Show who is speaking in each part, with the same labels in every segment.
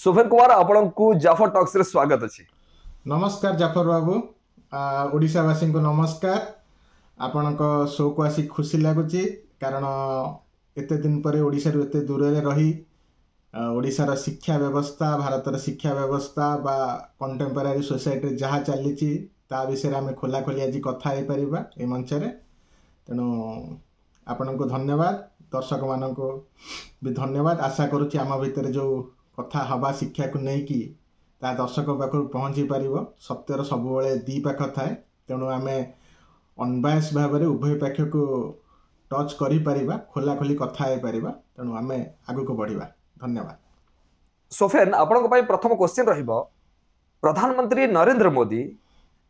Speaker 1: ସୋଫେନ କୁମାର, ଆପଣଙ୍କୁ ଜାଫର ଟକ୍ସରେ ସ୍ୱାଗତ ଅଛି।
Speaker 2: ନମସ୍କାର ଜାଫର ବାବୁ, ଓଡ଼ିଶାବାସୀଙ୍କୁ ନମସ୍କାର। ଆପଣଙ୍କ ଶୋକୁ ଆସି ଖୁସି ଲାଗୁଛି, କାରଣ ଏତେ ଦିନ ପରେ ଓଡ଼ିଶାରୁ ଏତେ ଦୂରରେ ରହି ଓଡ଼ିଶାର ଶିକ୍ଷା ବ୍ୟବସ୍ଥା, ଭାରତର ଶିକ୍ଷା ବ୍ୟବସ୍ଥା ବା କଣ୍ଟେମ୍ପୋରାରୀ ସୋସାଇଟିରେ ଯାହା ଚାଲିଛି ତା ବିଷୟରେ ଆମେ ଖୋଲାଖୋଲି ଆଜି କଥା ହେଇପାରିବା ଏ ମଞ୍ଚରେ। ତେଣୁ ଆପଣଙ୍କୁ ଧନ୍ୟବାଦ, ଦର୍ଶକମାନଙ୍କୁ ବି ଧନ୍ୟବାଦ। ଆଶା କରୁଛି ଆମ ଭିତରେ ଯେଉଁ କଥା ହବା ଶିକ୍ଷାକୁ ନେଇକି ତା ଦର୍ଶକ ପାଖକୁ ପହଞ୍ଚି ପାରିବ। ସତ୍ୟର ସବୁବେଳେ ଦି ପାଖ ଥାଏ, ତେଣୁ ଆମେ ଅନବାୟସ ଭାବରେ ଉଭୟ ପାଖକୁ ଟଚ୍ କରିପାରିବା, ଖୋଲାଖୋଲି କଥା ହେଇପାରିବା। ତେଣୁ ଆମେ ଆଗକୁ ବଢ଼ିବା। ଧନ୍ୟବାଦ।
Speaker 1: ସୋଫେନ, ଆପଣଙ୍କ ପାଇଁ ପ୍ରଥମ କ୍ୱେଶ୍ଚିନ୍ ରହିବ, ପ୍ରଧାନମନ୍ତ୍ରୀ ନରେନ୍ଦ୍ର ମୋଦି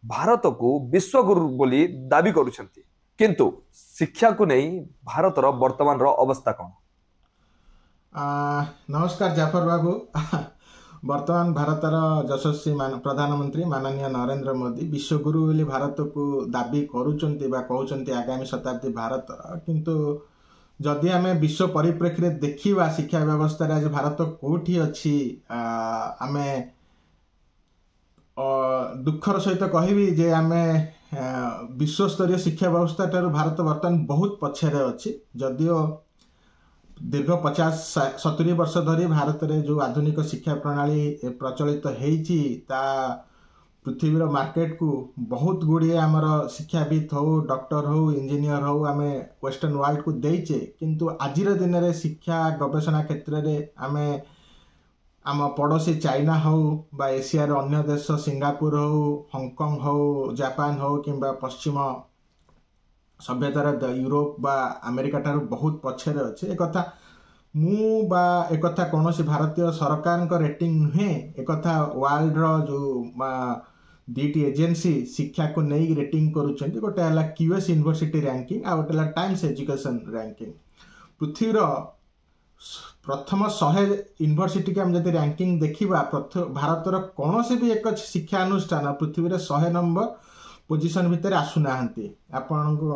Speaker 1: ଭାରତକୁ ବିଶ୍ୱଗୁରୁ ବୋଲି ଦାବି କରୁଛନ୍ତି, କିନ୍ତୁ ଶିକ୍ଷାକୁ ନେଇ ଭାରତର ବର୍ତ୍ତମାନର ଅବସ୍ଥା କ'ଣ?
Speaker 2: ନମସ୍କାର ଜାଫର ବାବୁ। ବର୍ତ୍ତମାନ ଭାରତର ଯଶସ୍ୱୀ ପ୍ରଧାନମନ୍ତ୍ରୀ ମାନନୀୟ ନରେନ୍ଦ୍ର ମୋଦି ବିଶ୍ୱଗୁରୁ ବୋଲି ଭାରତକୁ ଦାବି କରୁଛନ୍ତି ବା କହୁଛନ୍ତି ଆଗାମୀ ଶତାବ୍ଦୀ ଭାରତର। କିନ୍ତୁ ଯଦି ଆମେ ବିଶ୍ୱ ପରିପ୍ରେକ୍ଷୀରେ ଦେଖିବା ଶିକ୍ଷା ବ୍ୟବସ୍ଥାରେ ଆଜି ଭାରତ କୋଉଠି ଅଛି, ଆମେ ଦୁଃଖର ସହିତ କହିବି ଯେ ଆମେ ବିଶ୍ୱସ୍ତରୀୟ ଶିକ୍ଷା ବ୍ୟବସ୍ଥା ଠାରୁ ଭାରତ ବର୍ତ୍ତମାନ ବହୁତ ପଛରେ ଅଛି। ଯଦିଓ ଦୀର୍ଘ 50-70 ବର୍ଷ ଧରି ଭାରତରେ ଯେଉଁ ଆଧୁନିକ ଶିକ୍ଷା ପ୍ରଣାଳୀ ପ୍ରଚଳିତ ହେଇଛି, ତା ପୃଥିବୀର ମାର୍କେଟକୁ ବହୁତ ଗୁଡ଼ିଏ ଆମର ଶିକ୍ଷାବିତ୍ ହଉ, ଡକ୍ଟର ହଉ, ଇଞ୍ଜିନିୟର ହଉ, ଆମେ ୱେଷ୍ଟର୍ଣ୍ଣ ୱାର୍ଲଡକୁ ଦେଇଛେ। କିନ୍ତୁ ଆଜିର ଦିନରେ ଶିକ୍ଷା ଗବେଷଣା କ୍ଷେତ୍ରରେ ଆମେ ଆମ ପଡ଼ୋଶୀ ଚାଇନା ହଉ ବା ଏସିଆର ଅନ୍ୟ ଦେଶ ସିଙ୍ଗାପୁର ହଉ, ହଂକଂ ହଉ, ଜାପାନ ହଉ କିମ୍ବା ପଶ୍ଚିମ ସଭ୍ୟତାର ୟୁରୋପ ବା ଆମେରିକା ଠାରୁ ବହୁତ ପଛରେ ଅଛି। ଏକଥା ମୁଁ ବା ଏକଥା କୌଣସି ଭାରତୀୟ ସରକାରଙ୍କ ରେଟିଂ ନୁହେଁ, ଏକଥା ୱାର୍ଲଡର ଯେଉଁ ଦୁଇଟି ଏଜେନ୍ସି ଶିକ୍ଷାକୁ ନେଇ ରେଟିଂ କରୁଛନ୍ତି, ଗୋଟେ ହେଲା କ୍ୟୁଏସ୍ ୟୁନିଭର୍ସିଟି ରାଙ୍କିଂ ଆଉ ଗୋଟେ ହେଲା ଟାଇମ୍ସ ଏଜୁକେସନ୍ ରାଙ୍କିଂ। ପୃଥିବୀର ପ୍ରଥମ 100 ୟୁନିଭର୍ସିଟିକି ଆମେ ଯଦି ରାଙ୍କିଂ ଦେଖିବା, ଭାରତର କୌଣସି ବି ଏକ ଶିକ୍ଷାନୁଷ୍ଠାନ ପୃଥିବୀରେ 100 ନମ୍ବର ପୋଜିସନ୍ ଭିତରେ ଆସୁନାହାନ୍ତି। ଆପଣଙ୍କୁ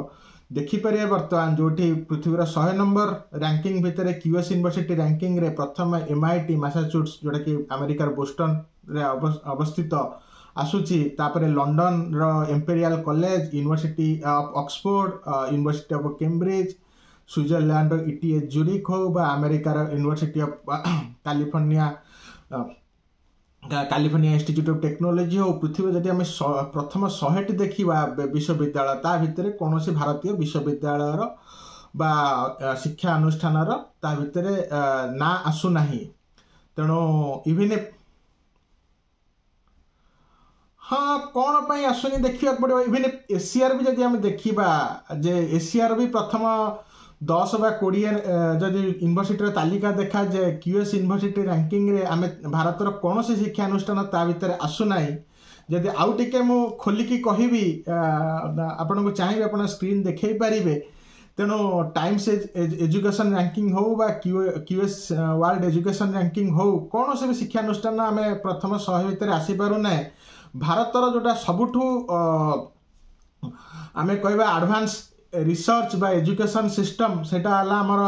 Speaker 2: ଦେଖିପାରିବେ ବର୍ତ୍ତମାନ ଯେଉଁଠି ପୃଥିବୀର 100 ନମ୍ବର ରାଙ୍କିଂ ଭିତରେ କ୍ୟୁଏସ୍ ୟୁନିଭର୍ସିଟି ରାଙ୍କିଂରେ ପ୍ରଥମ MIT Massachusetts, ଯେଉଁଟାକି ଆମେରିକାର ବୋଷ୍ଟନରେ ଅବସ୍ଥିତ ଆସୁଛି, ତାପରେ ଲଣ୍ଡନର Imperial College, University of Oxford, University of Cambridge, ସୁଇଜରଲ୍ୟାଣ୍ଡର ETH Zurich ହଉ ବା ଆମେରିକାର University of California, California Institute of Technology ହଉ, ପୃଥିବୀ ଯଦି ଆମେ ପ୍ରଥମ 100ଟି ଦେଖିବା ବିଶ୍ୱବିଦ୍ୟାଳୟ, ତା ଭିତରେ କୌଣସି ଭାରତୀୟ ବିଶ୍ୱବିଦ୍ୟାଳୟର ବା ଶିକ୍ଷା ଅନୁଷ୍ଠାନର ତା ଭିତରେ ନାଁ ଆସୁନାହିଁ। ତେଣୁ ଇଭିନ୍ ହଁ, କ'ଣ ପାଇଁ ଆସୁନି ଦେଖିବାକୁ ପଡ଼ିବ। ଇଭିନ୍ ଏସିଆର ବି ଯଦି ଆମେ ଦେଖିବା ଯେ ଏସିଆର ବି ପ୍ରଥମ 10 ବା 20 ଯଦି ୟୁନିଭର୍ସିଟିର ତାଲିକା ଦେଖାଯାଏ, କ୍ୟୁଏସ୍ ୟୁନିଭର୍ସିଟି ରାଙ୍କିଂରେ ଆମେ ଭାରତର କୌଣସି ଶିକ୍ଷାନୁଷ୍ଠାନ ତା ଭିତରେ ଆସୁନାହିଁ। ଯଦି ଆଉ ଟିକେ ମୁଁ ଖୋଲିକି କହିବି, ଆପଣଙ୍କୁ ଚାହିଁବି ଆପଣ ସ୍କ୍ରିନ୍ ଦେଖେଇ ପାରିବେ। ତେଣୁ ଟାଇମ୍ସ ଏଜୁକେସନ୍ ରାଙ୍କିଂ ହଉ ବା କ୍ୟୁଏସ୍ ୱାର୍ଲଡ ଏଜୁକେସନ୍ ରାଙ୍କିଂ ହଉ, କୌଣସି ବି ଶିକ୍ଷାନୁଷ୍ଠାନ ଆମେ ପ୍ରଥମ 100 ଭିତରେ ଆସିପାରୁନାହିଁ। ଭାରତର ଯେଉଁଟା ସବୁଠୁ ଆମେ କହିବା ଆଡ଼ଭାନ୍ସ ରିସର୍ଚ୍ଚ ବା ଏଜୁକେସନ୍ ସିଷ୍ଟମ୍, ସେଇଟା ହେଲା ଆମର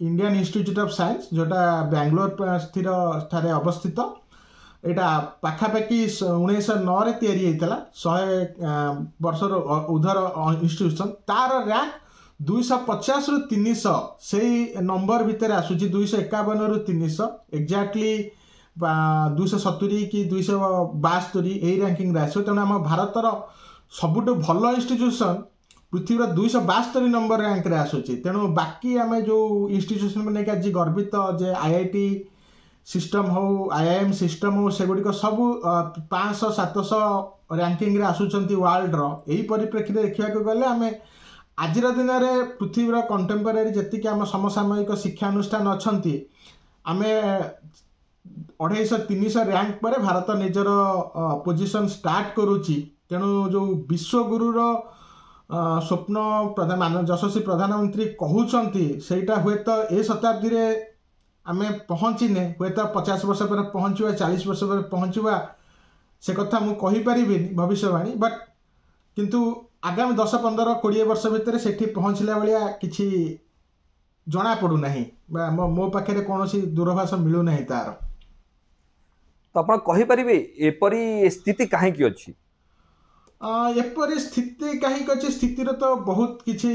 Speaker 2: ଇଣ୍ଡିଆନ୍ ଇନଷ୍ଟିଚ୍ୟୁଟ୍ ଅଫ୍ ସାଇନ୍ସ, ଯେଉଁଟା ବାଙ୍ଗାଲୋର ସ୍ଥିର ଠାରେ ଅବସ୍ଥିତ। ଏଇଟା ପାଖାପାଖି 1909ରେ ତିଆରି ହେଇଥିଲା, 100 ବର୍ଷର ଉର୍ଦ୍ଧ୍ୱର ଇନଷ୍ଟିଟ୍ୟୁସନ୍। ତାର ର୍ୟାଙ୍କ 250ରୁ 300 ସେଇ ନମ୍ବର ଭିତରେ ଆସୁଛି, 251ରୁ 300, ଏକ୍ଜାକ୍ଟଲି 270 କି 272 ଏଇ ରାଙ୍କିଂରେ ଆସିବ। ତେଣୁ ଆମ ଭାରତର ସବୁଠୁ ଭଲ ଇନଷ୍ଟିଟ୍ୟୁସନ୍ ପୃଥିବୀର 272 ନମ୍ବର ର୍ୟାଙ୍କରେ ଆସୁଛି। ତେଣୁ ବାକି ଆମେ ଯେଉଁ ଇନଷ୍ଟିଟ୍ୟୁସନ୍କୁ ନେଇକି ଆଜି ଗର୍ବିତ ଯେ IIT system ହଉ, IIM system ହଉ, ସେଗୁଡ଼ିକ ସବୁ 500-700 ରାଙ୍କିଂରେ ଆସୁଛନ୍ତି ୱାର୍ଲଡର। ଏହି ପରିପ୍ରେକ୍ଷୀରେ ଦେଖିବାକୁ ଗଲେ ଆମେ ଆଜିର ଦିନରେ ପୃଥିବୀର କଣ୍ଟେମ୍ପୋରାରୀ ଯେତିକି ଆମ ସମସାମୟିକ ଶିକ୍ଷାନୁଷ୍ଠାନ ଅଛନ୍ତି, ଆମେ 250-300 ର୍ୟାଙ୍କ ପରେ ଭାରତ ନିଜର ପୋଜିସନ୍ ଷ୍ଟାର୍ଟ କରୁଛି। ତେଣୁ ଯେଉଁ ବିଶ୍ୱଗୁରୁର ସ୍ୱପ୍ନ ଯଶସ୍ୱୀ ପ୍ରଧାନମନ୍ତ୍ରୀ କହୁଛନ୍ତି, ସେଇଟା ହୁଏତ ଏ ଶତାବ୍ଦୀରେ ଆମେ ପହଞ୍ଚିନେ, ହୁଏତ 50 ବର୍ଷ ପରେ ପହଞ୍ଚିବା, 40 ବର୍ଷ ପରେ ପହଞ୍ଚିବା, ସେ କଥା ମୁଁ କହିପାରିବିନି ଭବିଷ୍ୟବାଣୀ, ବଟ୍ କିନ୍ତୁ ଆଗାମୀ 10, 15, 20 ବର୍ଷ ଭିତରେ ସେଠି ପହଞ୍ଚିଲା ଭଳିଆ କିଛି ଜଣାପଡ଼ୁନାହିଁ ବା ମୋ ପାଖରେ କୌଣସି ଦୂରଭାଷ ମିଳୁନାହିଁ ତାର।
Speaker 1: ତ ଆପଣ କହିପାରିବେ ଏପରି ସ୍ଥିତି କାହିଁକି ଅଛି?
Speaker 2: ଏପରି ସ୍ଥିତି କାହିଁକି ଅଛି? ସ୍ଥିତିର ତ ବହୁତ କିଛି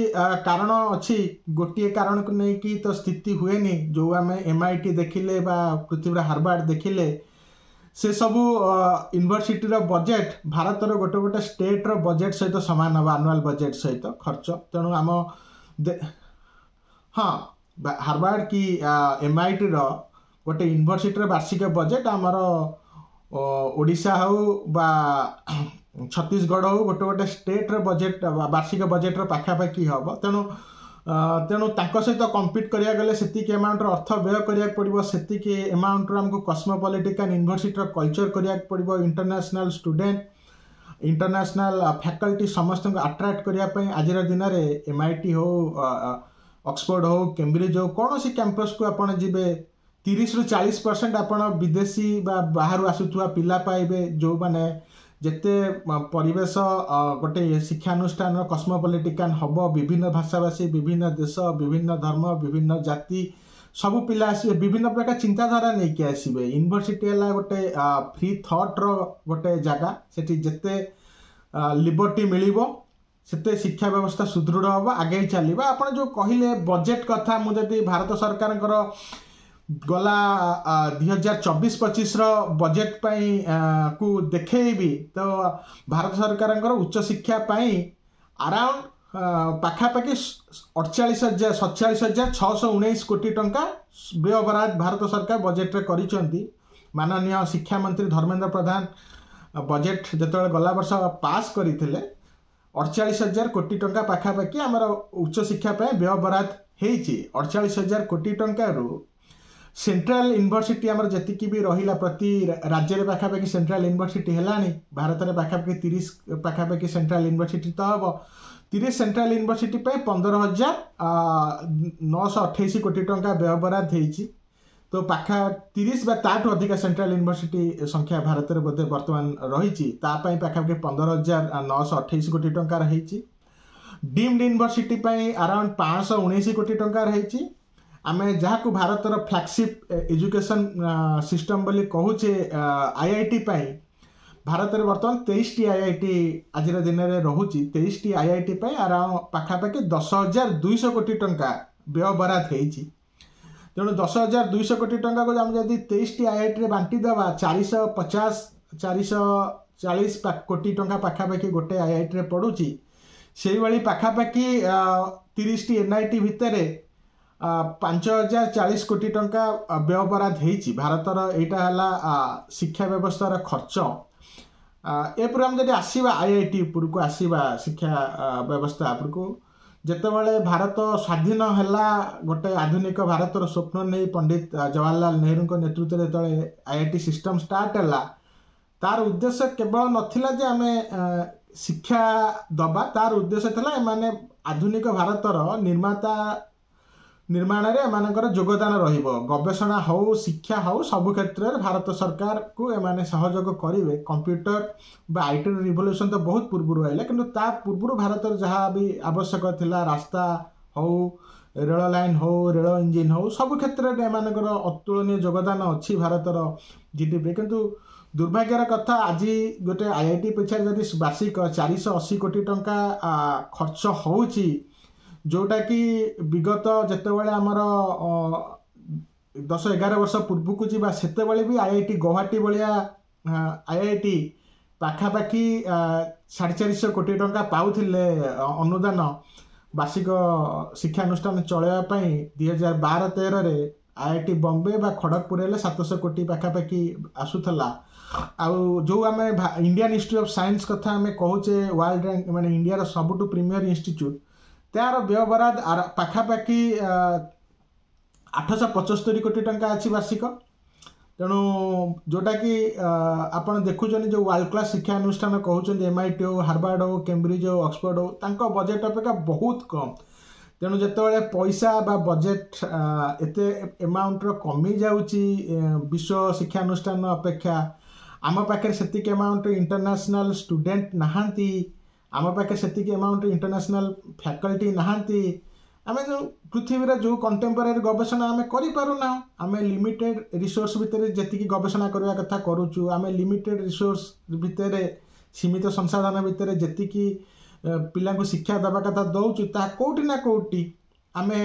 Speaker 2: କାରଣ ଅଛି। ଗୋଟିଏ କାରଣକୁ ନେଇକି ତ ସ୍ଥିତି ହୁଏନି। ଯେଉଁ ଆମେ MIT ଦେଖିଲେ ବା ପୃଥିବୀର ହାର୍ଭାର୍ଡ଼ ଦେଖିଲେ, ସେ ସବୁ ୟୁନିଭର୍ସିଟିର ବଜେଟ୍ ଭାରତର ଗୋଟେ ଗୋଟେ ଷ୍ଟେଟ୍ର ବଜେଟ୍ ସହିତ ସମାନ ହେବ, ଆନୁଆଲ୍ ବଜେଟ୍ ସହିତ ଖର୍ଚ୍ଚ। ତେଣୁ ଆମ ହଁ, ହାର୍ଭାର୍ଡ଼ କି MITର ଗୋଟେ ୟୁନିଭର୍ସିଟିର ବାର୍ଷିକ ବଜେଟ୍ ଆମର ଓଡ଼ିଶା ହଉ ବା ଛତିଶଗଡ଼ ହଉ, ଗୋଟେ ଗୋଟେ ଷ୍ଟେଟ୍ର ବଜେଟ୍, ବାର୍ଷିକ ବଜେଟ୍ର ପାଖାପାଖି ହେବ। ତେଣୁ ତାଙ୍କ ସହିତ କମ୍ପିଟ୍ କରିବାକୁ ଗଲେ ସେତିକି ଆମାଉଣ୍ଟର ଅର୍ଥ ବ୍ୟୟ କରିବାକୁ ପଡ଼ିବ, ସେତିକି ଆମାଉଣ୍ଟର ଆମକୁ କସ୍ମୋପଲିଟିକାଲ ୟୁନିଭର୍ସିଟିର କଲଚର କରିବାକୁ ପଡ଼ିବ। ଇଣ୍ଟରନ୍ୟାସନାଲ ଷ୍ଟୁଡେଣ୍ଟ, ଇଣ୍ଟରନ୍ୟାସନାଲ ଫ୍ୟାକଲ୍ଟି ସମସ୍ତଙ୍କୁ ଆଟ୍ରାକ୍ଟ କରିବା ପାଇଁ ଆଜିର ଦିନରେ MIT ହଉ, ଅକ୍ସଫୋର୍ଡ ହଉ, କେମ୍ବ୍ରିଜ ହଉ, କୌଣସି କ୍ୟାମ୍ପସକୁ ଆପଣ ଯିବେ, 30ରୁ 40% ଆପଣ ବିଦେଶୀ ବା ବାହାରୁ ଆସୁଥିବା ପିଲା ପାଇବେ। ଯେଉଁମାନେ ଯେତେ ପରିବେଶ ଗୋଟେ ଶିକ୍ଷାନୁଷ୍ଠାନର କସ୍ମୋପଲିଟିକାଲ ହେବ, ବିଭିନ୍ନ ଭାଷାଭାଷୀ, ବିଭିନ୍ନ ଦେଶ, ବିଭିନ୍ନ ଧର୍ମ, ବିଭିନ୍ନ ଜାତି, ସବୁ ପିଲା ଆସିବେ, ବିଭିନ୍ନ ପ୍ରକାର ଚିନ୍ତାଧାରା ନେଇକି ଆସିବେ। ୟୁନିଭର୍ସିଟି ହେଲା ଗୋଟେ ଫ୍ରି ଥଟ୍ର ଗୋଟେ ଜାଗା। ସେଠି ଯେତେ ଲିବର୍ଟି ମିଳିବ, ସେତେ ଶିକ୍ଷା ବ୍ୟବସ୍ଥା ସୁଦୃଢ଼ ହେବ, ଆଗେଇ ଚାଲିବ। ଆପଣ ଯେଉଁ କହିଲେ ବଜେଟ୍ କଥା, ମୁଁ ଯଦି ଭାରତ ସରକାରଙ୍କର ଗଲା 2024-25ର ବଜେଟ୍ ପାଇଁ କୁ ଦେଖେଇବି, ତ ଭାରତ ସରକାରଙ୍କର ଉଚ୍ଚଶିକ୍ଷା ପାଇଁ ଆରାଉଣ୍ଡ ପାଖାପାଖି 48,000, 47,619 କୋଟି ଟଙ୍କା ବ୍ୟୟବରାଦ ଭାରତ ସରକାର ବଜେଟ୍ରେ କରିଛନ୍ତି। ମାନନୀୟ ଶିକ୍ଷାମନ୍ତ୍ରୀ ଧର୍ମେନ୍ଦ୍ର ପ୍ରଧାନ ବଜେଟ୍ ଯେତେବେଳେ ଗଲା ବର୍ଷ ପାସ୍ କରିଥିଲେ, 48,000 କୋଟି ଟଙ୍କା ପାଖାପାଖି ଆମର ଉଚ୍ଚଶିକ୍ଷା ପାଇଁ ବ୍ୟୟବରାଦ ହେଇଛି। 48,000 କୋଟି ଟଙ୍କାରୁ ସେଣ୍ଟ୍ରାଲ ୟୁନିଭର୍ସିଟି ଆମର ଯେତିକି ବି ରହିଲା, ପ୍ରତି ରାଜ୍ୟରେ ପାଖାପାଖି ସେଣ୍ଟ୍ରାଲ ୟୁନିଭର୍ସିଟି ହେଲାଣି। ଭାରତରେ ପାଖାପାଖି 30 ପାଖାପାଖି ସେଣ୍ଟ୍ରାଲ ୟୁନିଭର୍ସିଟି ତ ହେବ। 30 ସେଣ୍ଟ୍ରାଲ ୟୁନିଭର୍ସିଟି ପାଇଁ 15,928 କୋଟି ଟଙ୍କା ବ୍ୟୟବରାଦ ହେଇଛି। ତ 30 ବା ତାଠୁ ଅଧିକା ସେଣ୍ଟ୍ରାଲ ୟୁନିଭର୍ସିଟି ସଂଖ୍ୟା ଭାରତରେ ବୋଧେ ବର୍ତ୍ତମାନ ରହିଛି। ତା ପାଇଁ ପାଖାପାଖି 15,928 କୋଟି ଟଙ୍କାର ହେଇଛି। ଡିମ୍ଡ ୟୁନିଭର୍ସିଟି ପାଇଁ ଆରାଉଣ୍ଡ 519 କୋଟି ଟଙ୍କାର ହେଇଛି। ଆମେ ଯାହାକୁ ଭାରତର ଫ୍ଲାଗସିପ୍ ଏଜୁକେସନ୍ ସିଷ୍ଟମ୍ ବୋଲି କହୁଛେ, IIT ପାଇଁ ଭାରତରେ ବର୍ତ୍ତମାନ 23ଟି IIT ଆଜିର ଦିନରେ ରହୁଛି। 23ଟି IIT ପାଇଁ ଆରାଉଣ୍ଡ ପାଖାପାଖି 10,200 କୋଟି ଟଙ୍କା ବ୍ୟୟବରାଦ ହେଇଛି। ତେଣୁ 10,200 କୋଟି ଟଙ୍କାକୁ ଆମେ ଯଦି 23ଟି IITରେ ବାଣ୍ଟି ଦେବା, 450, 440 କୋଟି ଟଙ୍କା ପାଖାପାଖି ଗୋଟେ IITରେ ପଡ଼ୁଛି। ସେଇଭଳି ପାଖାପାଖି 30ଟି NIT ଭିତରେ 5,040 କୋଟି ଟଙ୍କା ବ୍ୟୟବରାଦ ହେଇଛି। ଭାରତର ଏଇଟା ହେଲା ଶିକ୍ଷା ବ୍ୟବସ୍ଥାର ଖର୍ଚ୍ଚ। ଏପରି ଆମେ ଯଦି ଆସିବା IIT ଉପରକୁ, ଆସିବା ଶିକ୍ଷା ବ୍ୟବସ୍ଥା ଉପରକୁ, ଯେତେବେଳେ ଭାରତ ସ୍ୱାଧୀନ ହେଲା, ଗୋଟେ ଆଧୁନିକ ଭାରତର ସ୍ୱପ୍ନ ନେଇ ପଣ୍ଡିତ ଜବାହରଲାଲ ନେହେରୁଙ୍କ ନେତୃତ୍ୱରେ ଯେତେବେଳେ IIT system start ହେଲା, ତାର ଉଦ୍ଦେଶ୍ୟ କେବଳ ନଥିଲା ଯେ ଆମେ ଶିକ୍ଷା ଦବା। ତାର ଉଦ୍ଦେଶ୍ୟ ଥିଲା ଏମାନେ ଆଧୁନିକ ଭାରତର ନିର୍ମାଣରେ ଏମାନଙ୍କର ଯୋଗଦାନ ରହିବ। ଗବେଷଣା ହଉ, ଶିକ୍ଷା ହଉ, ସବୁ କ୍ଷେତ୍ରରେ ଭାରତ ସରକାରକୁ ଏମାନେ ସହଯୋଗ କରିବେ। କମ୍ପ୍ୟୁଟର ବା ଆଇଟିର ରିଭଲ୍ୟୁସନ୍ ତ ବହୁତ ପୂର୍ବରୁ ଆଇଲା, କିନ୍ତୁ ତା ପୂର୍ବରୁ ଭାରତର ଯାହା ବି ଆବଶ୍ୟକ ଥିଲା, ରାସ୍ତା ହଉ, ରେଳ ଲାଇନ୍ ହଉ, ରେଳ ଇଞ୍ଜିନ୍ ହଉ, ସବୁ କ୍ଷେତ୍ରରେ ଏମାନଙ୍କର ଅତୁଳନୀୟ ଯୋଗଦାନ ଅଛି ଭାରତର GDP। କିନ୍ତୁ ଦୁର୍ଭାଗ୍ୟର କଥା, ଆଜି ଗୋଟେ IIT ପିଛାରେ ଯଦି ବାର୍ଷିକ 480 କୋଟି ଟଙ୍କା ଖର୍ଚ୍ଚ ହେଉଛି, ଯେଉଁଟାକି ବିଗତ ଯେତେବେଳେ ଆମର 10-11 ବର୍ଷ ପୂର୍ବକୁ ଯିବା, ସେତେବେଳେ ବି IIT Guwahati ଭଳିଆ IIT ପାଖାପାଖି 450 କୋଟି ଟଙ୍କା ପାଉଥିଲେ ଅନୁଦାନ ବାର୍ଷିକ ଶିକ୍ଷାନୁଷ୍ଠାନ ଚଳାଇବା ପାଇଁ। 2012-13ରେ IIT Bombay ବା ଖଡ଼ଗପୁର ହେଲେ 700 କୋଟି ପାଖାପାଖି ଆସୁଥିଲା। ଆଉ ଯେଉଁ ଆମେ ଇଣ୍ଡିଆନ୍ ଇନଷ୍ଟିଚ୍ୟୁଟ୍ ଅଫ୍ ସାଇନ୍ସ କଥା ଆମେ କହୁଛେ, ୱାର୍ଲଡ ରାଙ୍କ, ମାନେ ଇଣ୍ଡିଆର ସବୁଠୁ ପ୍ରିମିୟର ଇନଷ୍ଟିଚ୍ୟୁଟ୍, ତାର ବ୍ୟୟବରାଦ ପାଖାପାଖି 875 କୋଟି ଟଙ୍କା ଅଛି ବାର୍ଷିକ। ତେଣୁ ଯେଉଁଟାକି ଆପଣ ଦେଖୁଛନ୍ତି, ଯେଉଁ ୱାର୍ଲଡ କ୍ଲାସ୍ ଶିକ୍ଷାନୁଷ୍ଠାନ କହୁଛନ୍ତି, MIT ହଉ, ହାର୍ଭାର୍ଡ଼ ହଉ, କେମ୍ବ୍ରିଜ ହଉ, ଅକ୍ସଫୋର୍ଡ଼ ହଉ, ତାଙ୍କ ବଜେଟ୍ ଅପେକ୍ଷା ବହୁତ କମ୍। ତେଣୁ ଯେତେବେଳେ ପଇସା ବା ବଜେଟ୍ ଏତେ ଏମାଉଣ୍ଟର କମି ଯାଉଛି ବିଶ୍ୱ ଶିକ୍ଷାନୁଷ୍ଠାନ ଅପେକ୍ଷା, ଆମ ପାଖରେ ସେତିକି ଆମାଉଣ୍ଟ ଇଣ୍ଟରନ୍ୟାସନାଲ ଷ୍ଟୁଡେଣ୍ଟ ନାହାନ୍ତି, ଆମ ପାଖରେ ସେତିକି ଆମାଉଣ୍ଟ ଇଣ୍ଟରନ୍ୟାସନାଲ ଫ୍ୟାକଲ୍ଟି ନାହାନ୍ତି, ଆମେ ଯେଉଁ ପୃଥିବୀରେ ଯେଉଁ କଣ୍ଟେମ୍ପୋରାରୀ ଗବେଷଣା ଆମେ କରିପାରୁନାହୁଁ। ଆମେ ଲିମିଟେଡ୍ ରିସୋର୍ସ ଭିତରେ ଯେତିକି ଗବେଷଣା କରିବା କଥା କରୁଛୁ, ଆମେ ଲିମିଟେଡ୍ ରିସୋର୍ସ ଭିତରେ, ସୀମିତ ସଂସାଧନ ଭିତରେ ଯେତିକି ପିଲାଙ୍କୁ ଶିକ୍ଷା ଦେବା କଥା ଦେଉଛୁ, ତାହା କେଉଁଠି ନା କେଉଁଠି ଆମେ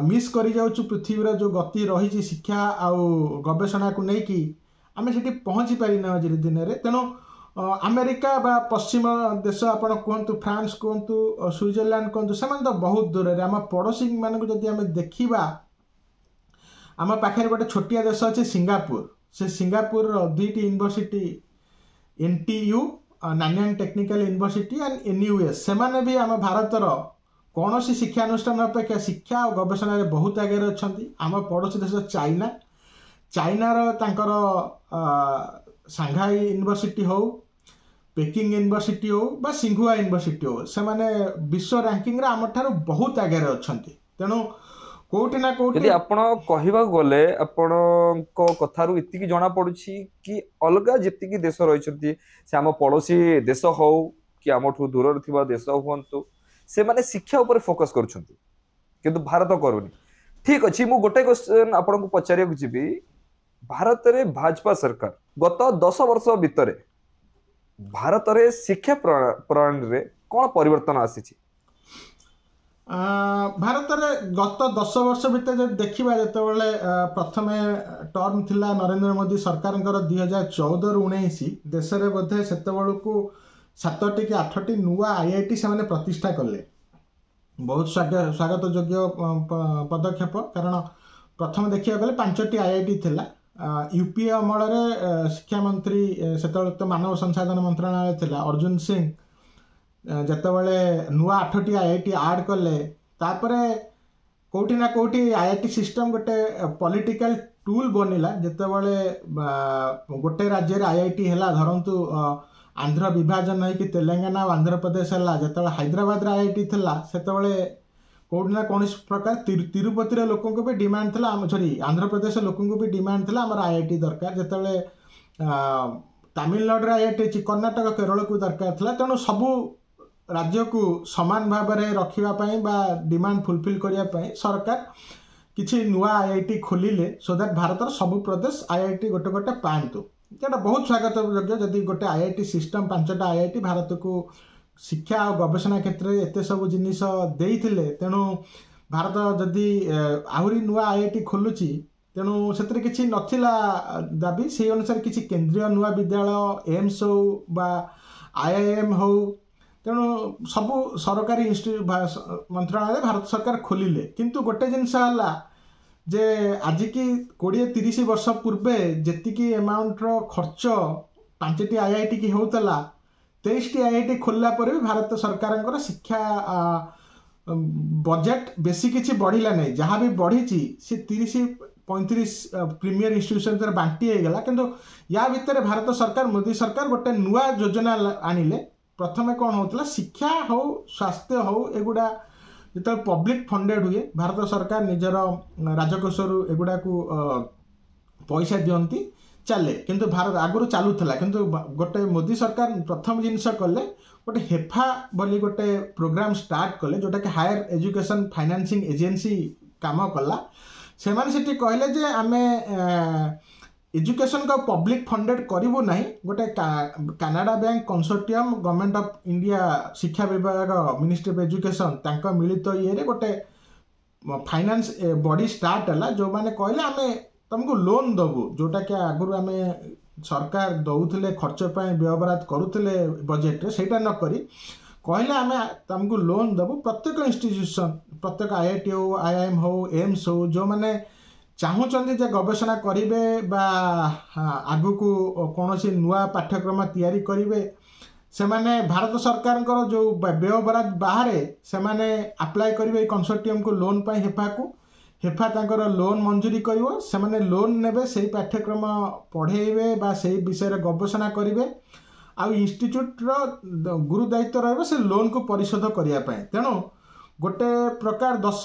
Speaker 2: ମିସ୍ କରିଯାଉଛୁ। ପୃଥିବୀର ଯେଉଁ ଗତି ରହିଛି ଶିକ୍ଷା ଆଉ ଗବେଷଣାକୁ ନେଇକି, ଆମେ ସେଠି ପହଞ୍ଚି ପାରିନାହୁଁ ଆଜିର ଦିନରେ। ତେଣୁ ଆମେରିକା ବା ପଶ୍ଚିମ ଦେଶ ଆପଣ କୁହନ୍ତୁ, ଫ୍ରାନ୍ସ କୁହନ୍ତୁ, ସୁଇଜରଲ୍ୟାଣ୍ଡ କୁହନ୍ତୁ, ସେମାନେ ତ ବହୁତ ଦୂରରେ। ଆମ ପଡ଼ୋଶୀମାନଙ୍କୁ ଯଦି ଆମେ ଦେଖିବା, ଆମ ପାଖରେ ଗୋଟେ ଛୋଟିଆ ଦେଶ ଅଛି ସିଙ୍ଗାପୁର। ସେ ସିଙ୍ଗାପୁରର ଦୁଇଟି university, NTU, Nanyang Technical University, and NUS, ସେମାନେ ବି ଆମ ଭାରତର କୌଣସି ଶିକ୍ଷାନୁଷ୍ଠାନ ଅପେକ୍ଷା ଶିକ୍ଷା ଆଉ ଗବେଷଣାରେ ବହୁତ ଆଗରେ ଅଛନ୍ତି। ଆମ ପଡ଼ୋଶୀ ଦେଶ ଚାଇନା, ଚାଇନାର ତାଙ୍କର ସାଂଘାଇ ୟୁନିଭର୍ସିଟି ହଉ, ପେକିଂ ୟୁନିଭର୍ସିଟି ହଉ ବା ସିଙ୍ଘୁଆ ୟୁନିଭର୍ସିଟି ହଉ, ସେମାନେ ବିଶ୍ୱ ରାଙ୍କିଙ୍ଗରେ ଆମଠାରୁ ବହୁତ ଆଗରେ ଅଛନ୍ତି। ତେଣୁ କୋଉଠି ନା କୋଉଠି
Speaker 1: ଯଦି ଆପଣ କହିବାକୁ ଗଲେ, ଆପଣଙ୍କ କଥାରୁ ଏତିକି ଜଣା ପଡୁଛି କି ଅଲଗା ଯେତିକି ଦେଶ ରହିଛନ୍ତି, ସେ ଆମ ପଡୋଶୀ ଦେଶ ହଉ କି ଆମଠୁ ଦୂରରେ ଥିବା ଦେଶ ହୁଅନ୍ତୁ, ସେମାନେ ଶିକ୍ଷା ଉପରେ ଫୋକସ କରୁଛନ୍ତି, କିନ୍ତୁ ଭାରତ କରୁନି। ଠିକ ଅଛି, ମୁଁ ଗୋଟେ କ୍ୱେଶ୍ଚନ ଆପଣଙ୍କୁ ପଚାରିବାକୁ ଯିବି। ଭାରତରେ ଭାଜପା ସରକାର ଗତ 10 ବର୍ଷ ଭିତରେ ଭାରତରେ ଶିକ୍ଷା ପ୍ରଣାଳୀରେ କଣ ପରିବର୍ତ୍ତନ ଆସିଛି?
Speaker 2: ଭାରତରେ ଗତ 10 ବର୍ଷ ଭିତରେ ଯଦି ଦେଖିବା, ଯେତେବେଳେ ପ୍ରଥମେ ଟର୍ମ ଥିଲା ନରେନ୍ଦ୍ର ମୋଦି ସରକାରଙ୍କର 2014ରୁ 19, ଦେଶରେ ବୋଧେ ସେତେବେଳକୁ ସାତଟି କି ଆଠଟି ନୂଆ ଆଇଆଇଟି ସେମାନେ ପ୍ରତିଷ୍ଠା କଲେ। ବହୁତ ସ୍ୱାଗତ ଯୋଗ୍ୟ ପଦକ୍ଷେପ, କାରଣ ପ୍ରଥମେ ଦେଖିବାକୁ ଗଲେ ପାଞ୍ଚଟି ଆଇଆଇଟି ଥିଲା ୟୁପିଏ ଅମଳରେ। ଶିକ୍ଷାମନ୍ତ୍ରୀ ସେତେବେଳେ ତ ମାନବ ସଂସାଧନ ମନ୍ତ୍ରଣାଳୟ ଥିଲା, ଅର୍ଜୁନ ସିଂ ଯେତେବେଳେ ନୂଆ ଆଠଟି ଆଇଆଇଟି ଆଡ୍ କଲେ, ତାପରେ କୋଉଠି ନା କୋଉଠି ଆଇଆଇଟି ସିଷ୍ଟମ ଗୋଟେ ପଲିଟିକାଲ ଟୁଲ୍ ବନିଲା। ଯେତେବେଳେ ଗୋଟେ ରାଜ୍ୟରେ ଆଇଆଇଟି ହେଲା, ଧରନ୍ତୁ ଆନ୍ଧ୍ର ବିଭାଜନ ହେଇକି ତେଲେଙ୍ଗାନା ଆଉ ଆନ୍ଧ୍ରପ୍ରଦେଶ ହେଲା, ଯେତେବେଳେ ହାଇଦ୍ରାବାଦରେ ଆଇଆଇଟି ଥିଲା, ସେତେବେଳେ କୋଉଠି ନା କୌଣସି ପ୍ରକାର ତିରୁପତିର ଲୋକଙ୍କୁ ବି ଡିମାଣ୍ଡ ଥିଲା, ଆମ ସରି, ଆନ୍ଧ୍ରପ୍ରଦେଶ ଲୋକଙ୍କୁ ବି ଡିମାଣ୍ଡ ଥିଲା, ଆମର ଆଇଆଇଟି ଦରକାର। ଯେତେବେଳେ ତାମିଲନାଡୁରେ ଆଇଆଇଟି ଅଛି, କର୍ଣ୍ଣାଟକ, କେରଳକୁ ଦରକାର ଥିଲା। ତେଣୁ ସବୁ ରାଜ୍ୟକୁ ସମାନ ଭାବରେ ରଖିବା ପାଇଁ ବା ଡିମାଣ୍ଡ ଫୁଲଫିଲ୍ କରିବା ପାଇଁ ସରକାର କିଛି ନୂଆ ଆଇଆଇଟି ଖୋଲିଲେ, ସୋ that ଭାରତର ସବୁ ପ୍ରଦେଶ ଆଇଆଇଟି ଗୋଟେ ଗୋଟେ ପାଆନ୍ତୁ। ଏଇଟା ବହୁତ ସ୍ୱାଗତ ଯୋଗ୍ୟ। ଯଦି ଗୋଟେ ଆଇଆଇଟି ସିଷ୍ଟମ, ପାଞ୍ଚଟା ଆଇଆଇଟି ଭାରତକୁ ଶିକ୍ଷା ଆଉ ଗବେଷଣା କ୍ଷେତ୍ରରେ ଏତେ ସବୁ ଜିନିଷ ଦେଇଥିଲେ, ତେଣୁ ଭାରତ ଯଦି ଆହୁରି ନୂଆ ଆଇଆଇଟି ଖୋଲୁଛି, ତେଣୁ ସେଥିରେ କିଛି ନଥିଲା ଦାବି। ସେଇ ଅନୁସାରେ କିଛି କେନ୍ଦ୍ରୀୟ ନୂଆ ବିଦ୍ୟାଳୟ, ଏମ୍ସ ହଉ ବା ଆଇଆଇଏମ୍ ହଉ, ତେଣୁ ସବୁ ସରକାରୀ ମନ୍ତ୍ରଣାଳୟ, ଭାରତ ସରକାର ଖୋଲିଲେ। କିନ୍ତୁ ଗୋଟେ ଜିନିଷ ହେଲା ଯେ ଆଜିକି 20-30 ବର୍ଷ ପୂର୍ବେ ଯେତିକି ଆମାଉଣ୍ଟର ଖର୍ଚ୍ଚ ପାଞ୍ଚଟି ଆଇଆଇଟି କି ହେଉଥିଲା, 23ଟି ଆଇଆଇଟି ଖୋଲିଲା ପରେ ବି ଭାରତ ସରକାରଙ୍କର ଶିକ୍ଷା ବଜେଟ୍ ବେଶୀ କିଛି ବଢ଼ିଲା ନାହିଁ। ଯାହା ବି ବଢ଼ିଛି, ସେ 30-35 ପ୍ରିମିୟର ଇନଷ୍ଟିଟ୍ୟୁସନ ଭିତରେ ବାଣ୍ଟି ହେଇଗଲା। କିନ୍ତୁ ୟା ଭିତରେ ଭାରତ ସରକାର, ମୋଦି ସରକାର ଗୋଟେ ନୂଆ ଯୋଜନା ଆଣିଲେ। ପ୍ରଥମେ କ'ଣ ହେଉଥିଲା, ଶିକ୍ଷା ହଉ, ସ୍ୱାସ୍ଥ୍ୟ ହଉ, ଏଗୁଡ଼ା ଯେତେବେଳେ ପବ୍ଲିକ ଫଣ୍ଡେଡ୍ ହୁଏ, ଭାରତ ସରକାର ନିଜର ରାଜକୋଷରୁ ଏଗୁଡ଼ାକୁ ପଇସା ଦିଅନ୍ତି, ଚାଲେ। କିନ୍ତୁ ଭାରତ ଆଗରୁ ଚାଲୁଥିଲା। କିନ୍ତୁ ଗୋଟେ ମୋଦି ସରକାର ପ୍ରଥମ ଜିନିଷ କଲେ, ଗୋଟେ ହେଫା ବୋଲି ଗୋଟେ ପ୍ରୋଗ୍ରାମ ଷ୍ଟାର୍ଟ କଲେ, ଯେଉଁଟାକି ହାୟର ଏଜୁକେସନ୍ ଫାଇନାନ୍ସିଂ ଏଜେନ୍ସି କାମ କଲା। ସେମାନେ ସେଠି କହିଲେ ଯେ ଆମେ ଏଜୁକେସନକୁ ପବ୍ଲିକ ଫଣ୍ଡେଡ୍ କରିବୁ ନାହିଁ। ଗୋଟେ Canara Bank consortium, Government of India, ଶିକ୍ଷା ବିଭାଗ, ମିନିଷ୍ଟ୍ରି ଅଫ୍ ଏଜୁକେସନ୍, ତାଙ୍କ ମିଳିତ ଇଏରେ ଗୋଟେ ଫାଇନାନ୍ସ ବଡି ଷ୍ଟାର୍ଟ ହେଲା, ଯେଉଁମାନେ କହିଲେ ଆମେ ତମକୁ ଲୋନ୍ ଦେବୁ। ଯେଉଁଟାକି ଆଗରୁ ଆମେ ସରକାର ଦେଉଥିଲେ, ଖର୍ଚ୍ଚ ପାଇଁ ବ୍ୟୟବରାଦ କରୁଥିଲେ ବଜେଟରେ, ସେଇଟା ନ କରି କହିଲେ ଆମେ ତମକୁ ଲୋନ୍ ଦେବୁ। ପ୍ରତ୍ୟେକ ଇନଷ୍ଟିଟ୍ୟୁସନ୍, ପ୍ରତ୍ୟେକ ଆଇଆଇଟି ହଉ, ଆଇଆଇଏମ୍ ହଉ, ଏମ୍ସ ହଉ, ଯେଉଁମାନେ ଚାହୁଁଛନ୍ତି ଯେ ଗବେଷଣା କରିବେ ବା ଆଗକୁ କୌଣସି ନୂଆ ପାଠ୍ୟକ୍ରମ ତିଆରି କରିବେ, ସେମାନେ ଭାରତ ସରକାରଙ୍କର ଯେଉଁ ବ୍ୟୟବରାଦ ବାହାରେ ସେମାନେ ଆପ୍ଲାଏ କରିବେ ଏଇ କନସୋର୍ଟିୟମକୁ ଲୋନ୍ ପାଇଁ, ହେଫାକୁ। ହେଫା ତାଙ୍କର ଲୋନ୍ ମଞ୍ଜୁରୀ କରିବ, ସେମାନେ ଲୋନ୍ ନେବେ, ସେଇ ପାଠ୍ୟକ୍ରମ ପଢ଼େଇବେ ବା ସେଇ ବିଷୟରେ ଗବେଷଣା କରିବେ, ଆଉ ଇନଷ୍ଟିଚ୍ୟୁଟ୍ର ଗୁରୁ ଦାୟିତ୍ୱ ରହିବ ସେ ଲୋନ୍କୁ ପରିଶୋଧ କରିବା ପାଇଁ। ତେଣୁ ଗୋଟେ ପ୍ରକାର 10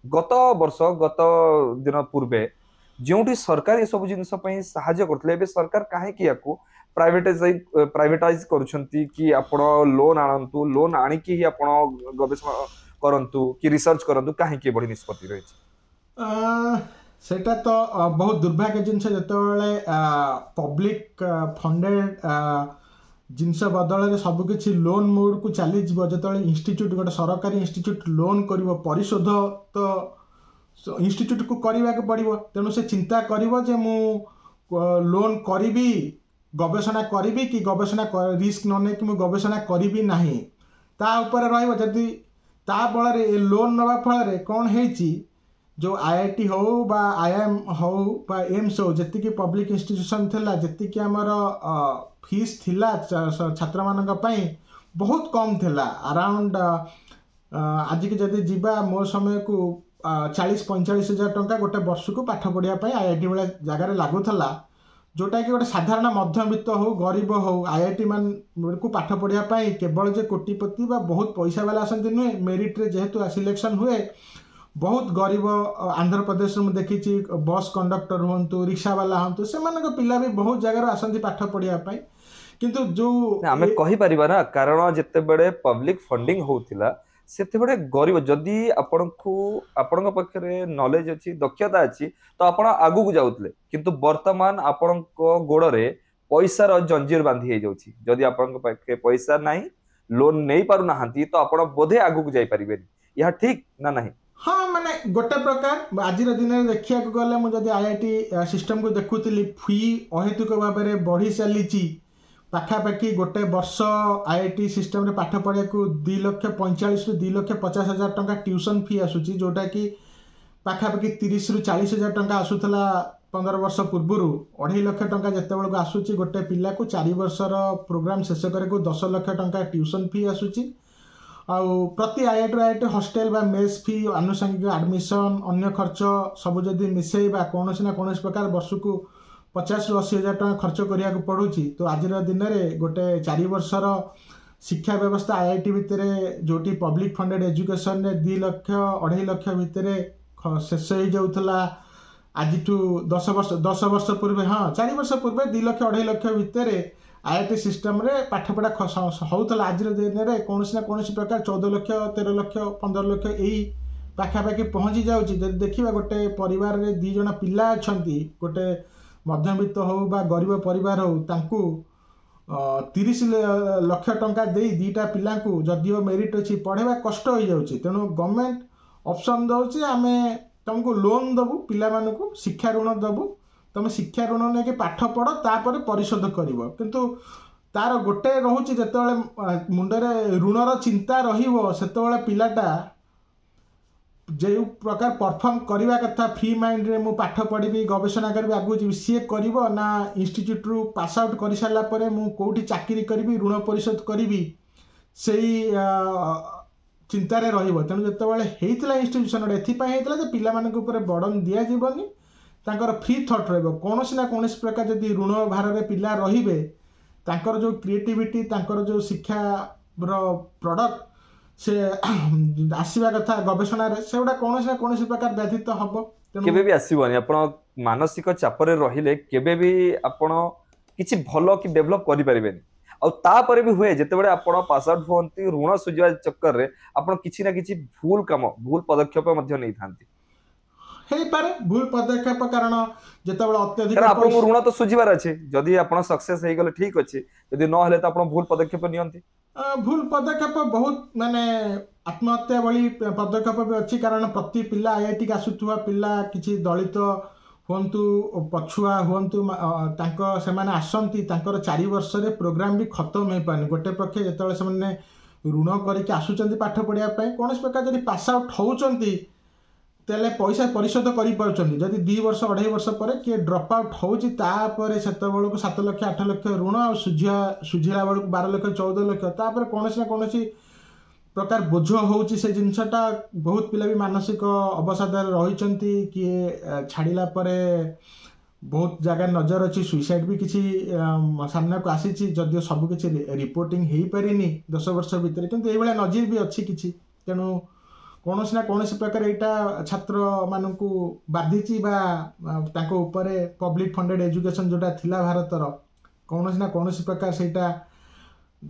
Speaker 1: ଗତ ବର୍ଷ, ଗତ ଦିନ ପୂର୍ବେ ଯେଉଁଠି ସରକାର ଏସବୁ ଜିନିଷ ପାଇଁ ସାହାଯ୍ୟ କରୁଥିଲେ, ଏବେ ସରକାର କାହିଁକି ୟାକୁ ପ୍ରାଇଭେଟାଇଜ କରୁଛନ୍ତି କି ଆପଣ ଲୋନ୍ ଆଣନ୍ତୁ, ଲୋନ୍ ଆଣିକି ହିଁ ଆପଣ ଗବେଷଣା କରନ୍ତୁ କି ରିସର୍ଚ୍ଚ କରନ୍ତୁ, କାହିଁକି ଏଭଳି ନିଷ୍ପତ୍ତି ରହିଛି?
Speaker 2: ସେଇଟା ତ ବହୁତ ଦୁର୍ଭାଗ୍ୟ ଜିନିଷ। ଯେତେବେଳେ ପବ୍ଲିକ ଫଣ୍ଡେଡ୍ ଜିନିଷ ବଦଳରେ ସବୁକିଛି ଲୋନ୍ ମୋଡ଼କୁ ଚାଲିଯିବ, ଯେତେବେଳେ ଇନଷ୍ଟିଚ୍ୟୁଟ୍, ଗୋଟେ ସରକାରୀ ଇନଷ୍ଟିଚ୍ୟୁଟ୍ ଲୋନ୍ କରିବ, ପରିଶୋଧ ତ ଇନଷ୍ଟିଚ୍ୟୁଟ୍କୁ କରିବାକୁ ପଡ଼ିବ। ତେଣୁ ସେ ଚିନ୍ତା କରିବ ଯେ ମୁଁ ଲୋନ୍ କରିବି, ଗବେଷଣା କରିବି କି ଗବେଷଣା ରିସ୍କ ନ ନେଇକି ମୁଁ ଗବେଷଣା କରିବି ନାହିଁ, ତା ଉପରେ ରହିବ। ଯଦି ତା ବଳରେ ଏ ଲୋନ୍ ନେବା ଫଳରେ କ'ଣ ହେଇଛି, ଯେଉଁ IIT ହଉ ବା IIM ହଉ ବା ଏମ୍ସ ହଉ, ଯେତିକି ପବ୍ଲିକ୍ ଇନଷ୍ଟିଟ୍ୟୁସନ୍ ଥିଲା, ଯେତିକି ଆମର ଫିସ୍ ଥିଲା ଛାତ୍ରମାନଙ୍କ ପାଇଁ ବହୁତ କମ୍ ଥିଲା। ଆରାଉଣ୍ଡ ଆଜିକି ଯଦି ଯିବା ମୋ ସମୟକୁ 40-45 ହଜାର ଟଙ୍କା ଗୋଟେ ବର୍ଷକୁ ପାଠ ପଢ଼ିବା ପାଇଁ IIT ଭଳିଆ ଜାଗାରେ ଲାଗୁଥିଲା, ଯେଉଁଟାକି ଗୋଟେ ସାଧାରଣ ମଧ୍ୟବିତ୍ତ ହଉ, ଗରିବ ହଉ, IIT ମାନଙ୍କୁ ପାଠ ପଢ଼ିବା ପାଇଁ କେବଳ ଯେ କୋଟିପତି ବା ବହୁତ ପଇସା ବାଲା ଆସନ୍ତି ନୁହେଁ, ମେରିଟ୍ରେ ଯେହେତୁ ସିଲେକ୍ସନ୍ ହୁଏ, ବହୁତ ଗରିବ, ଆନ୍ଧ୍ରପ୍ରଦେଶରୁ ମୁଁ ଦେଖିଛି ବସ୍ କଣ୍ଡକ୍ଟର ହୁଅନ୍ତୁ, ରିକ୍ସାବାଲା ହୁଅନ୍ତୁ, ସେମାନଙ୍କ ପିଲା ବି ବହୁତ ଜାଗାରୁ ଆସନ୍ତି ପାଠ ପଢ଼ିବା ପାଇଁ। କିନ୍ତୁ ଯେଉଁ
Speaker 1: ଆମେ କହିପାରିବା ନା, କାରଣ ଯେତେବେଳେ ପବ୍ଲିକ ଫଣ୍ଡିଂ ହଉଥିଲା ସେତେବେଳେ ଗରିବ, ଯଦି ଆପଣଙ୍କୁ ଆପଣଙ୍କ ପାଖରେ ନଲେଜ ଅଛି, ଦକ୍ଷତା ଅଛି, ତ ଆପଣ ଆଗକୁ ଯାଉଥିଲେ। କିନ୍ତୁ ବର୍ତ୍ତମାନ ଆପଣଙ୍କ ଗୋଡରେ ପଇସାର ଜଞ୍ଜିର ବାନ୍ଧି ହେଇଯାଉଛି। ଯଦି ଆପଣଙ୍କ ପାଖରେ ପଇସା ନାହିଁ, ଲୋନ ନେଇ ପାରୁନାହାନ୍ତି, ତ ଆପଣ ବୋଧେ ଆଗକୁ ଯାଇପାରିବେନି। ଏହା ଠିକ ନା ନାହିଁ?
Speaker 2: ହଁ, ମାନେ ଗୋଟେ ପ୍ରକାର ଆଜିର ଦିନରେ ଦେଖିବାକୁ ଗଲେ ମୁଁ ଯଦି IIT ସିଷ୍ଟମକୁ ଦେଖୁଥିଲି, ଫି ଅହେତୁକ ଭାବରେ ବଢ଼ି ଚାଲିଛି। ପାଖାପାଖି ଗୋଟେ ବର୍ଷ IIT ସିଷ୍ଟମରେ ପାଠ ପଢ଼ିବାକୁ 2 ଲକ୍ଷ 45ରୁ 2 ଲକ୍ଷ 50 ହଜାର ଟଙ୍କା ଟ୍ୟୁସନ୍ ଫି ଆସୁଛି, ଯେଉଁଟାକି ପାଖାପାଖି 30ରୁ 40 ହଜାର ଟଙ୍କା ଆସୁଥିଲା 15 ବର୍ଷ ପୂର୍ବରୁ। 2.5 ଲକ୍ଷ ଟଙ୍କା ଯେତେବେଳକୁ ଆସୁଛି, ଗୋଟେ ପିଲାକୁ 4 ବର୍ଷର ପ୍ରୋଗ୍ରାମ ଶେଷ କରିବାକୁ 10 ଲକ୍ଷ ଟଙ୍କା ଟ୍ୟୁସନ୍ ଫି ଆସୁଛି। ଆଉ ପ୍ରତି IITରୁ IIT hostel ବା ମେସ୍ ଫି, ଆନୁଷଙ୍ଗିକ ଆଡ଼ମିସନ୍, ଅନ୍ୟ ଖର୍ଚ୍ଚ ସବୁ ଯଦି ମିଶେଇବା, କୌଣସି ନା କୌଣସି ପ୍ରକାର ବର୍ଷକୁ 50ରୁ 80 ହଜାର ଟଙ୍କା ଖର୍ଚ୍ଚ କରିବାକୁ ପଡ଼ୁଛି। ତ ଆଜିର ଦିନରେ ଗୋଟେ 4 ବର୍ଷର ଶିକ୍ଷା ବ୍ୟବସ୍ଥା IIT ଭିତରେ, ଯେଉଁଠି ପବ୍ଲିକ ଫଣ୍ଡେଡ଼ ଏଜୁକେସନରେ 2 ଲକ୍ଷ 2.5 ଲକ୍ଷ ଭିତରେ ଶେଷ ହେଇଯାଉଥିଲା ଆଜିଠୁ 10 ବର୍ଷ ପୂର୍ବେ, ହଁ, 4 ବର୍ଷ ପୂର୍ବେ 2 ଲକ୍ଷ 2.5 ଲକ୍ଷ ଭିତରେ IIT ସିଷ୍ଟମରେ ପାଠପଢ଼ା ହେଉଥିଲା, ଆଜିର ଦିନରେ କୌଣସି ନା କୌଣସି ପ୍ରକାର 14 ଲକ୍ଷ, 13 ଲକ୍ଷ, 15 ଲକ୍ଷ ଏଇ ପାଖାପାଖି ପହଞ୍ଚି ଯାଉଛି। ଯଦି ଦେଖିବା ଗୋଟେ ପରିବାରରେ ଦୁଇ ଜଣ ପିଲା ଅଛନ୍ତି, ଗୋଟେ ମଧ୍ୟବିତ୍ତ ହଉ ବା ଗରିବ ପରିବାର ହଉ, ତାଙ୍କୁ 30 ଲକ୍ଷ ଟଙ୍କା ଦେଇ ଦୁଇଟା ପିଲାଙ୍କୁ, ଯଦିଓ ମେରିଟ୍ ଅଛି, ପଢ଼େଇବା କଷ୍ଟ ହେଇଯାଉଛି। ତେଣୁ ଗଭର୍ଣ୍ଣମେଣ୍ଟ ଅପସନ୍ ଦେଉଛି, ଆମେ ତୁମକୁ ଲୋନ୍ ଦେବୁ, ପିଲାମାନଙ୍କୁ ଶିକ୍ଷା ଋଣ ଦେବୁ, ତୁମେ ଶିକ୍ଷା ଋଣ ନେଇକି ପାଠ ପଢ଼, ତାପରେ ପରିଶୋଧ କରିବ। କିନ୍ତୁ ତାର ଗୋଟେ ରହୁଛି, ଯେତେବେଳେ ମୁଣ୍ଡରେ ଋଣର ଚିନ୍ତା ରହିବ, ସେତେବେଳେ ପିଲାଟା ଯେଉଁ ପ୍ରକାର ପରଫର୍ମ କରିବା କଥା, ଫ୍ରି ମାଇଣ୍ଡରେ ମୁଁ ପାଠ ପଢ଼ିବି, ଗବେଷଣା କରିବି, ଆଗକୁ ଯିବି, ସିଏ କରିବ ନା ଇନଷ୍ଟିଚ୍ୟୁଟ୍ରୁ ପାସ୍ ଆଉଟ୍ କରିସାରିଲା ପରେ ମୁଁ କେଉଁଠି ଚାକିରି କରିବି, ଋଣ ପରିଶୋଧ କରିବି, ସେଇ ଚିନ୍ତାରେ ରହିବ। ତେଣୁ ଯେତେବେଳେ ହେଇଥିଲା ଇନଷ୍ଟିଟ୍ୟୁସନ୍ ଗୋଟେ ଏଥିପାଇଁ ହେଇଥିଲା ଯେ ପିଲାମାନଙ୍କ ଉପରେ ବର୍ଡ଼ନ୍ ଦିଆଯିବନି, ତାଙ୍କର ଫ୍ରି ଥଟ୍ ରହିବ। କୌଣସି ନା କୌଣସି ପ୍ରକାର ଯଦି ଋଣ ଭାରରେ ପିଲା ରହିବେ, ତାଙ୍କର ଯେଉଁ କ୍ରିଏଟିଭିଟି, ତାଙ୍କର ଯେଉଁ ଶିକ୍ଷାର ପ୍ରଡ଼କ୍ଟ ସେ ଆସିବା କଥା ଗବେଷଣାରେ, ସେଗୁଡ଼ା କୌଣସି ନା କୌଣସି ପ୍ରକାର ବ୍ୟାଧିତ ହବ। ତେଣୁ
Speaker 1: କେବେ ବି ଆସିବନି। ଆପଣ ମାନସିକ ଚାପରେ ରହିଲେ କେବେ ବି ଆପଣ କିଛି ଭଲ କି ଡେଭଲପ କରିପାରିବେନି। ଆଉ ତାପରେ ବି ହୁଏ, ଯେତେବେଳେ ଆପଣ ପାସ୍ ଆଉଟ୍ ହୁଅନ୍ତି, ଋଣ ସୁଝିବା ଚକ୍କରରେ ଆପଣ କିଛି ନା କିଛି ଭୁଲ କାମ, ଭୁଲ ପଦକ୍ଷେପ ମଧ୍ୟ ନେଇଥାନ୍ତି।
Speaker 2: ହେଇପାରେ ଭୁଲ ପଦକ୍ଷେପ, କାରଣ ଯେତେବେଳେ ଅତ୍ୟଧିକ
Speaker 1: କାରଣ ଆପଣଙ୍କୁ ଋଣ ତ ସୁଝିବାର ଅଛି। ଯଦି ଆପଣ ସକ୍ସେସ ହେଇଗଲେ ଠିକ ଅଛି, ଯଦି ନହେଲେ ତ ଆପଣ ଭୁଲ ପଦକ୍ଷେପ ନିଅନ୍ତି।
Speaker 2: ଭୁଲ ପଦକ୍ଷେପ ବହୁତ, ମାନେ ଆତ୍ମହତ୍ୟା ଭଳି ପଦକ୍ଷେପ ବି ଅଛି। କାରଣ ପ୍ରତି ପିଲା, IITକି ଆସୁଥିବା ପିଲା, କିଛି ଦଳିତ ହୁଅନ୍ତୁ, ପଛୁଆ ହୁଅନ୍ତୁ, ତାଙ୍କ ସେମାନେ ଆସନ୍ତି, ତାଙ୍କର 4 ବର୍ଷରେ ପ୍ରୋଗ୍ରାମ ବି ଖତମ ହେଇପାରୁନି। ଗୋଟେ ପକ୍ଷେ ଯେତେବେଳେ ସେମାନେ ଋଣ କରିକି ଆସୁଛନ୍ତି ପାଠ ପଢ଼ିବା ପାଇଁ, କୌଣସି ପ୍ରକାର ଯଦି ପାସ୍ ଆଉଟ୍ ହେଉଛନ୍ତି, ତାହେଲେ ପଇସା ପରିଶୋଧ କରିପାରୁଛନ୍ତି। ଯଦି 2 ବର୍ଷ 2.5 ବର୍ଷ ପରେ କିଏ ଡ୍ରପ୍ ଆଉଟ୍ ହେଉଛି, ତାପରେ ସେତେବେଳକୁ 7 ଲକ୍ଷ 8 ଲକ୍ଷ ଋଣ, ଆଉ ସୁଝିଲା ବେଳକୁ 12 ଲକ୍ଷ 14 ଲକ୍ଷ, ତାପରେ କୌଣସି ନା କୌଣସି ପ୍ରକାର ବୋଝ ହେଉଛି ସେ ଜିନିଷଟା। ବହୁତ ପିଲା ବି ମାନସିକ ଅବସାଦରେ ରହିଛନ୍ତି। କିଏ ଛାଡ଼ିଲା ପରେ ବହୁତ ଜାଗାରେ ନଜର ଅଛି, ସୁଇସାଇଡ୍ ବି କିଛି ସାମ୍ନାକୁ ଆସିଛି, ଯଦିଓ ସବୁ କିଛି ରିପୋର୍ଟିଂ ହେଇପାରିନି 10 ବର୍ଷ ଭିତରେ, କିନ୍ତୁ ଏଇଭଳିଆ ନଜିର ବି ଅଛି କିଛି। ତେଣୁ କୌଣସି ନା କୌଣସି ପ୍ରକାର ଏଇଟା ଛାତ୍ରମାନଙ୍କୁ ବାଧିଛି ବା ତାଙ୍କ ଉପରେ ପବ୍ଲିକ ଫଣ୍ଡେଡ଼ ଏଜୁକେସନ୍ ଯେଉଁଟା ଥିଲା ଭାରତର, କୌଣସି ନା କୌଣସି ପ୍ରକାର ସେଇଟା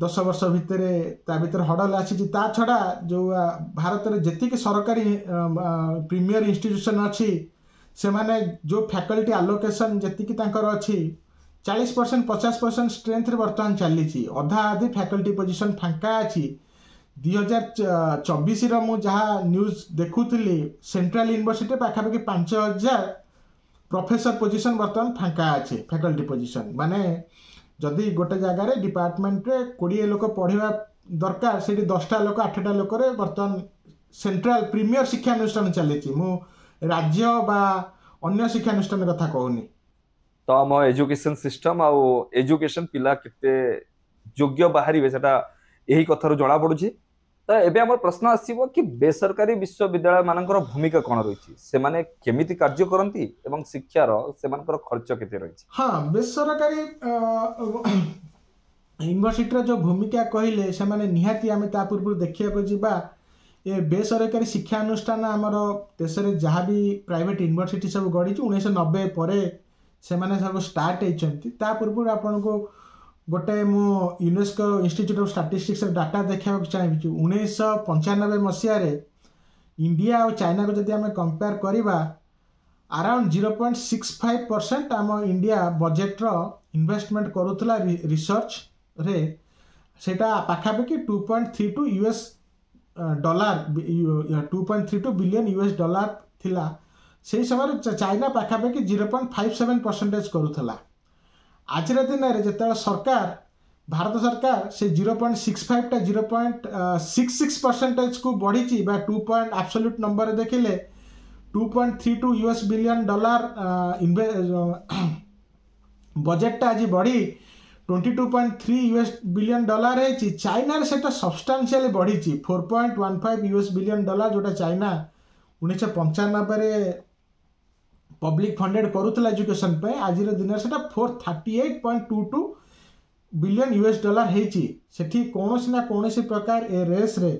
Speaker 2: 10 ବର୍ଷ ଭିତରେ ତା ଭିତରେ ହଡଲ ଆସିଛି। ତା ଛଡ଼ା ଯେଉଁ ଭାରତରେ ଯେତିକି ସରକାରୀ ପ୍ରିମିୟର ଇନଷ୍ଟିଟ୍ୟୁସନ୍ ଅଛି, ସେମାନେ ଯେଉଁ ଫ୍ୟାକଲ୍ଟି ଆଲୋକେସନ୍ ଯେତିକି ତାଙ୍କର ଅଛି, 40%, 50% ଷ୍ଟ୍ରେନ୍ଥରେ ବର୍ତ୍ତମାନ ଚାଲିଛି। ଅଧା ଅଧି ଫ୍ୟାକଲ୍ଟି ପୋଜିସନ୍ ଫାଙ୍କା ଅଛି। 2024ର ମୁଁ ଯାହା ନ୍ୟୁଜ୍ ଦେଖୁଥିଲି, ସେଣ୍ଟ୍ରାଲ ୟୁନିଭର୍ସିଟିରେ ପାଖାପାଖି 5000 ପ୍ରଫେସର ପୋଜିସନ୍ ବର୍ତ୍ତମାନ ଫାଙ୍କା ଅଛି, ଫ୍ୟାକଲ୍ଟି ପୋଜିସନ୍। ମାନେ ଯଦି ଗୋଟେ ଜାଗାରେ ଡିପାର୍ଟମେଣ୍ଟରେ 20 ଲୋକ ପଢ଼ିବା ଦରକାର, ସେଇଠି 10ଟା ଲୋକ, 8ଟା ଲୋକରେ ବର୍ତ୍ତମାନ ସେଣ୍ଟ୍ରାଲ ପ୍ରିମିୟର ଶିକ୍ଷାନୁଷ୍ଠାନ ଚାଲିଛି। ମୁଁ ରାଜ୍ୟ ବା ଅନ୍ୟ ଶିକ୍ଷାନୁଷ୍ଠାନ କଥା କହୁନି।
Speaker 1: ତ ଆମ ଏଜୁକେସନ ସିଷ୍ଟମ ଆଉ ଏଜୁକେସନ ପିଲା କେତେ ଯୋଗ୍ୟ ବାହାରିବେ, ସେଟା ଏହି କଥାରୁ ଜଣା ପଡୁଛି। ତ ଏବେ ଆମର ପ୍ରଶ୍ନ ଆସିବ କି ବେସରକାରୀ ବିଶ୍ୱବିଦ୍ୟାଳୟ ମାନଙ୍କର ଭୂମିକା କଣ ରହିଛି, ସେମାନେ କେମିତି କାର୍ଯ୍ୟ କରନ୍ତି ଏବଂ ଶିକ୍ଷାର ସେମାନଙ୍କର ଖର୍ଚ୍ଚ କେତେ ରହିଛି?
Speaker 2: ହଁ, ବେସରକାରୀ ୟୁନିଭର୍ସିଟିର ଯେଉଁ ଭୂମିକା କହିଲେ, ସେମାନେ ନିହାତି, ଆମେ ତା ପୂର୍ବରୁ ଦେଖିବାକୁ ଯିବା, ଏ ବେସରକାରୀ ଶିକ୍ଷାନୁଷ୍ଠାନ ଆମର ଦେଶରେ ଯାହା ବି ପ୍ରାଇଭେଟ୍ ୟୁନିଭର୍ସିଟି ସବୁ ଗଢ଼ିଛି, 1990 ପରେ ସେମାନେ ସବୁ ଷ୍ଟାର୍ଟ ହେଇଛନ୍ତି। ତା ପୂର୍ବରୁ ଆପଣଙ୍କୁ ଗୋଟେ ମୁଁ ୟୁନେସ୍କୋ ଇନଷ୍ଟିଚ୍ୟୁଟ୍ ଅଫ୍ ଷ୍ଟାଟିଷ୍ଟିକ୍ସର ଡାଟା ଦେଖାଇବାକୁ ଚାହିଁବି। 1995 ମସିହାରେ ଇଣ୍ଡିଆ ଆଉ ଚାଇନାକୁ ଯଦି ଆମେ କମ୍ପେୟାର କରିବା, ଆରାଉଣ୍ଡ 0.65% ଆମ ଇଣ୍ଡିଆ ବଜେଟ୍ର ଇନଭେଷ୍ଟମେଣ୍ଟ କରୁଥିଲା ରିସର୍ଚ୍ଚରେ। ସେଇଟା ପାଖାପାଖି 2.32 US dollar, 2.32 billion US dollar ଥିଲା। ସେଇ ସମୟରେ ଚାଇନା ପାଖାପାଖି 0.57 ପରସେଣ୍ଟେଜ୍ କରୁଥିଲା। ଆଜିର ଦିନରେ ଯେତେବେଳେ ସରକାର, ଭାରତ ସରକାର ସେ 0.65ଟା 0.66 ପରସେଣ୍ଟେଜକୁ ବଢ଼ିଛି ବା ଟୁ ପଏଣ୍ଟ ଆବସଲ୍ୟୁଟ୍ ନମ୍ବରରେ ଦେଖିଲେ 2.32 US billion dollar ବଜେଟଟା ଆଜି ବଢ଼ି 22.3 US billion dollar ହେଇଛି। ଚାଇନାରେ ସେଇଟା ସବଷ୍ଟାନ୍ସିଆଲି ବଢ଼ିଛି, 4.15 US billion dollar, ଯେଉଁଟା ଚାଇନା 1995ରେ ପବ୍ଲିକ୍ ଫଣ୍ଡେଡ଼ କରୁଥିଲା ଏଜୁକେସନ୍ ପାଇଁ, ଆଜିର ଦିନରେ ସେଇଟା 438.22 billion US dollar ହେଇଛି। ସେଠି କୌଣସି ନା କୌଣସି ପ୍ରକାର ଏ ରେସ୍ରେ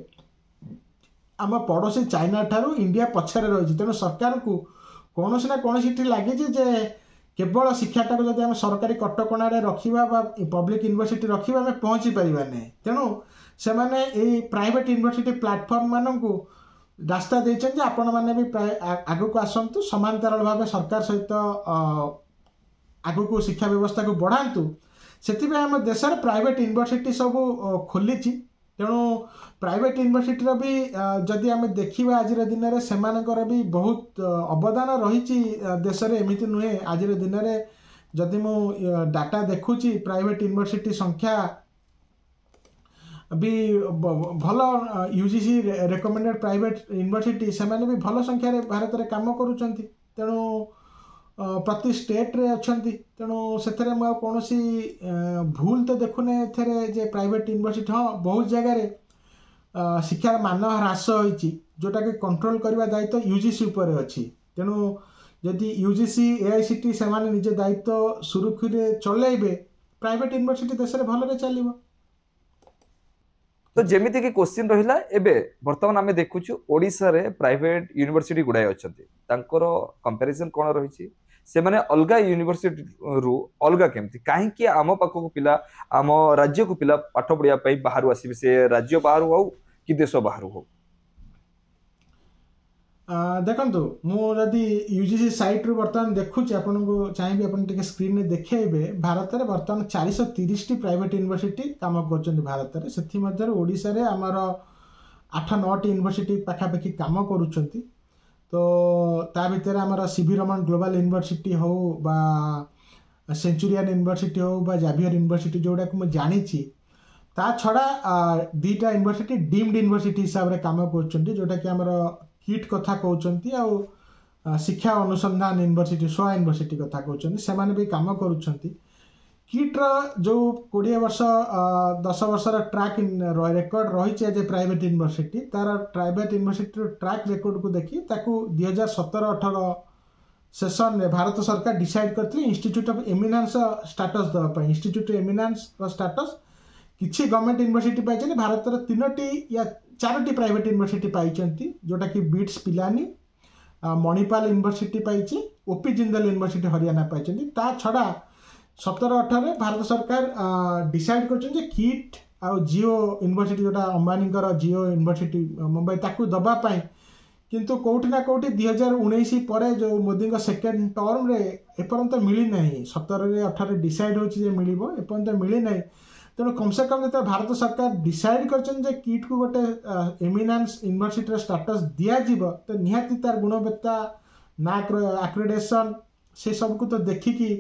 Speaker 2: ଆମ ପଡ଼ୋଶୀ ଚାଇନା ଠାରୁ ଇଣ୍ଡିଆ ପଛରେ ରହିଛି। ତେଣୁ ସରକାରଙ୍କୁ କୌଣସି ନା କୌଣସିଠି ଲାଗିଛି ଯେ କେବଳ ଶିକ୍ଷାଟାକୁ ଯଦି ଆମେ ସରକାରୀ କଟକଣାରେ ରଖିବା ବା ପବ୍ଲିକ୍ ୟୁନିଭର୍ସିଟି ରଖିବା, ଆମେ ପହଞ୍ଚି ପାରିବା ନାହିଁ। ତେଣୁ ସେମାନେ ଏଇ ପ୍ରାଇଭେଟ୍ ୟୁନିଭର୍ସିଟି ପ୍ଲାଟଫର୍ମ ମାନଙ୍କୁ ରାସ୍ତା ଦେଇଛନ୍ତି ଯେ ଆପଣମାନେ ବି ପ୍ରାୟ ଆଗକୁ ଆସନ୍ତୁ, ସମାନ୍ତରାଳ ଭାବେ ସରକାର ସହିତ ଆଗକୁ ଶିକ୍ଷା ବ୍ୟବସ୍ଥାକୁ ବଢ଼ାନ୍ତୁ। ସେଥିପାଇଁ ଆମ ଦେଶରେ ପ୍ରାଇଭେଟ୍ ୟୁନିଭର୍ସିଟି ସବୁ ଖୋଲିଛି। ତେଣୁ ପ୍ରାଇଭେଟ୍ ୟୁନିଭର୍ସିଟିର ବି ଯଦି ଆମେ ଦେଖିବା, ଆଜିର ଦିନରେ ସେମାନଙ୍କର ବି ବହୁତ ଅବଦାନ ରହିଛି ଦେଶରେ। ଏମିତି ନୁହେଁ, ଆଜିର ଦିନରେ ଯଦି ମୁଁ ଡାଟା ଦେଖୁଛି, ପ୍ରାଇଭେଟ୍ ୟୁନିଭର୍ସିଟି ସଂଖ୍ୟା ବି ଭଲ। ୟୁଜିସି ରେକମେଣ୍ଡେଡ଼ ପ୍ରାଇଭେଟ୍ ୟୁନିଭର୍ସିଟି, ସେମାନେ ବି ଭଲ ସଂଖ୍ୟାରେ ଭାରତରେ କାମ କରୁଛନ୍ତି। ତେଣୁ ପ୍ରତି ଷ୍ଟେଟ୍ରେ ଅଛନ୍ତି। ତେଣୁ ସେଥିରେ ମୁଁ ଆଉ କୌଣସି ଭୁଲ ତ ଦେଖୁନାହିଁ ଏଥିରେ ଯେ ପ୍ରାଇଭେଟ୍ ୟୁନିଭର୍ସିଟି, ହଁ, ବହୁତ ଜାଗାରେ ଶିକ୍ଷାର ମାନ ହ୍ରାସ ହୋଇଛି, ଯେଉଁଟାକି କଣ୍ଟ୍ରୋଲ କରିବା ଦାୟିତ୍ୱ ୟୁଜିସି ଉପରେ ଅଛି। ତେଣୁ ଯଦି ୟୁଜିସି, ଏଆଇସିଟିଇ ସେମାନେ ନିଜ ଦାୟିତ୍ୱ ସୁରୁଖୁରୁରେ ଚଲେଇବେ, ପ୍ରାଇଭେଟ୍ ୟୁନିଭର୍ସିଟି ଦେଶରେ ଭଲରେ ଚାଲିବ।
Speaker 1: ତ ଯେମିତିକି କୋଶ୍ଚିନ୍ ରହିଲା, ଏବେ ବର୍ତ୍ତମାନ ଆମେ ଦେଖୁଛୁ ଓଡ଼ିଶାରେ ପ୍ରାଇଭେଟ ୟୁନିଭର୍ସିଟି ଗୁଡ଼ାଏ ଅଛନ୍ତି। ତାଙ୍କର କମ୍ପାରିଜନ କ'ଣ ରହିଛି? ସେମାନେ ଅଲଗା ୟୁନିଭର୍ସିଟିରୁ ଅଲଗା କେମିତି? କାହିଁକି ଆମ ପାଖକୁ ପିଲା, ଆମ ରାଜ୍ୟକୁ ପିଲା ପାଠ ପଢିବା ପାଇଁ ବାହାରୁ ଆସିବେ, ସେ ରାଜ୍ୟ ବାହାରୁ ହଉ କି ଦେଶ ବାହାରୁ ହଉ?
Speaker 2: ଦେଖନ୍ତୁ, ମୁଁ ଯଦି ୟୁଜିସି ସାଇଟ୍ରୁ ବର୍ତ୍ତମାନ ଦେଖୁଛି, ଆପଣଙ୍କୁ ଚାହିଁବି ଆପଣ ଟିକେ ସ୍କ୍ରିନ୍ରେ ଦେଖେଇବେ। ଭାରତରେ ବର୍ତ୍ତମାନ 430ଟି ପ୍ରାଇଭେଟ୍ ୟୁନିଭର୍ସିଟି କାମ କରୁଛନ୍ତି ଭାରତରେ। ସେଥିମଧ୍ୟରୁ ଓଡ଼ିଶାରେ ଆମର 8-9ଟି ୟୁନିଭର୍ସିଟି ପାଖାପାଖି କାମ କରୁଛନ୍ତି। ତ ତା ଭିତରେ ଆମର ସିଭି ରମଣ ଗ୍ଲୋବାଲ ୟୁନିଭର୍ସିଟି ହଉ ବା ସେଞ୍ଚୁରିଆନ୍ ୟୁନିଭର୍ସିଟି ହଉ ବା ଜାଭିୟର ୟୁନିଭର୍ସିଟି, ଯେଉଁଟାକୁ ମୁଁ ଜାଣିଛି। ତା ଛଡ଼ା 2ଟା ୟୁନିଭର୍ସିଟି ଡିମ୍ଡ ୟୁନିଭର୍ସିଟି ହିସାବରେ କାମ କରୁଛନ୍ତି, ଯେଉଁଟାକି ଆମର କିଟ୍ କଥା କହୁଛନ୍ତି ଆଉ ଶିକ୍ଷା ଅନୁସନ୍ଧାନ ୟୁନିଭର୍ସିଟି, ସୋଆ ୟୁନିଭର୍ସିଟି କଥା କହୁଛନ୍ତି। ସେମାନେ ବି କାମ କରୁଛନ୍ତି। କିଟ୍ର ଯେଉଁ 20 ବର୍ଷ, 10 ବର୍ଷର ଟ୍ରାକ୍ ରେକର୍ଡ଼ ରହିଛି ଆଜ୍ ଏ ପ୍ରାଇଭେଟ୍ ୟୁନିଭର୍ସିଟି, ତାର ପ୍ରାଇଭେଟ୍ ୟୁନିଭର୍ସିଟିର ଟ୍ରାକ୍ ରେକର୍ଡ଼କୁ ଦେଖି ତାକୁ 2017-18 ସେସନରେ ଭାରତ ସରକାର ଡିସାଇଡ଼୍ କରିଥିଲେ ଇନଷ୍ଟିଚ୍ୟୁଟ୍ ଅଫ୍ ଏମିନାନ୍ସ ଷ୍ଟାଟସ୍ ଦେବା ପାଇଁ। ଇନଷ୍ଟିଚ୍ୟୁଟ୍ ଅଫ୍ ଏମିନାନ୍ସର ଷ୍ଟାଟସ୍ କିଛି ଗଭର୍ଣ୍ଣମେଣ୍ଟ ୟୁନିଭର୍ସିଟି ପାଇଛନ୍ତି। ଭାରତର ତିନୋଟି ୟା ଚାରୋଟି ପ୍ରାଇଭେଟ୍ ୟୁନିଭର୍ସିଟି ପାଇଛନ୍ତି, ଯେଉଁଟାକି ବିଟ୍ସ ପିଲାନି, ମଣିପାଲ ୟୁନିଭର୍ସିଟି ପାଇଛି, ଓପି ଜିନ୍ଦଲ ୟୁନିଭର୍ସିଟି ହରିୟାଣା ପାଇଛନ୍ତି। ତା ଛଡ଼ା 17-18ରେ ଭାରତ ସରକାର ଡିସାଇଡ଼୍ କରିଛନ୍ତି ଯେ କିଟ୍ ଆଉ ଜିଓ ୟୁନିଭର୍ସିଟି, ଯେଉଁଟା ଅମ୍ବାନୀଙ୍କର ଜିଓ ୟୁନିଭର୍ସିଟି ମୁମ୍ବାଇ, ତାକୁ ଦେବା ପାଇଁ। କିନ୍ତୁ କେଉଁଠି ନା କେଉଁଠି 2019 ପରେ ଯେଉଁ ମୋଦିଙ୍କ ସେକେଣ୍ଡ ଟର୍ମରେ ଏପର୍ଯ୍ୟନ୍ତ ମିଳିନାହିଁ। 17ରେ 18ରେ ଡିସାଇଡ଼୍ ହେଉଛି ଯେ ମିଳିବ, ଏପର୍ଯ୍ୟନ୍ତ ମିଳିନାହିଁ। ତେଣୁ କମ୍ ସେ କମ୍ ଯେତେବେଳେ ଭାରତ ସରକାର ଡିସାଇଡ଼୍ କରିଛନ୍ତି ଯେ କିଟ୍କୁ ଗୋଟେ ଏମିନାନ୍ସ ୟୁନିଭର୍ସିଟିର ଷ୍ଟାଟସ୍ ଦିଆଯିବ, ତ ନିହାତି ତାର ଗୁଣବତ୍ତା, ନାକ୍ର ଆକ୍ରେଡେସନ୍, ସେସବୁକୁ ତ ଦେଖିକି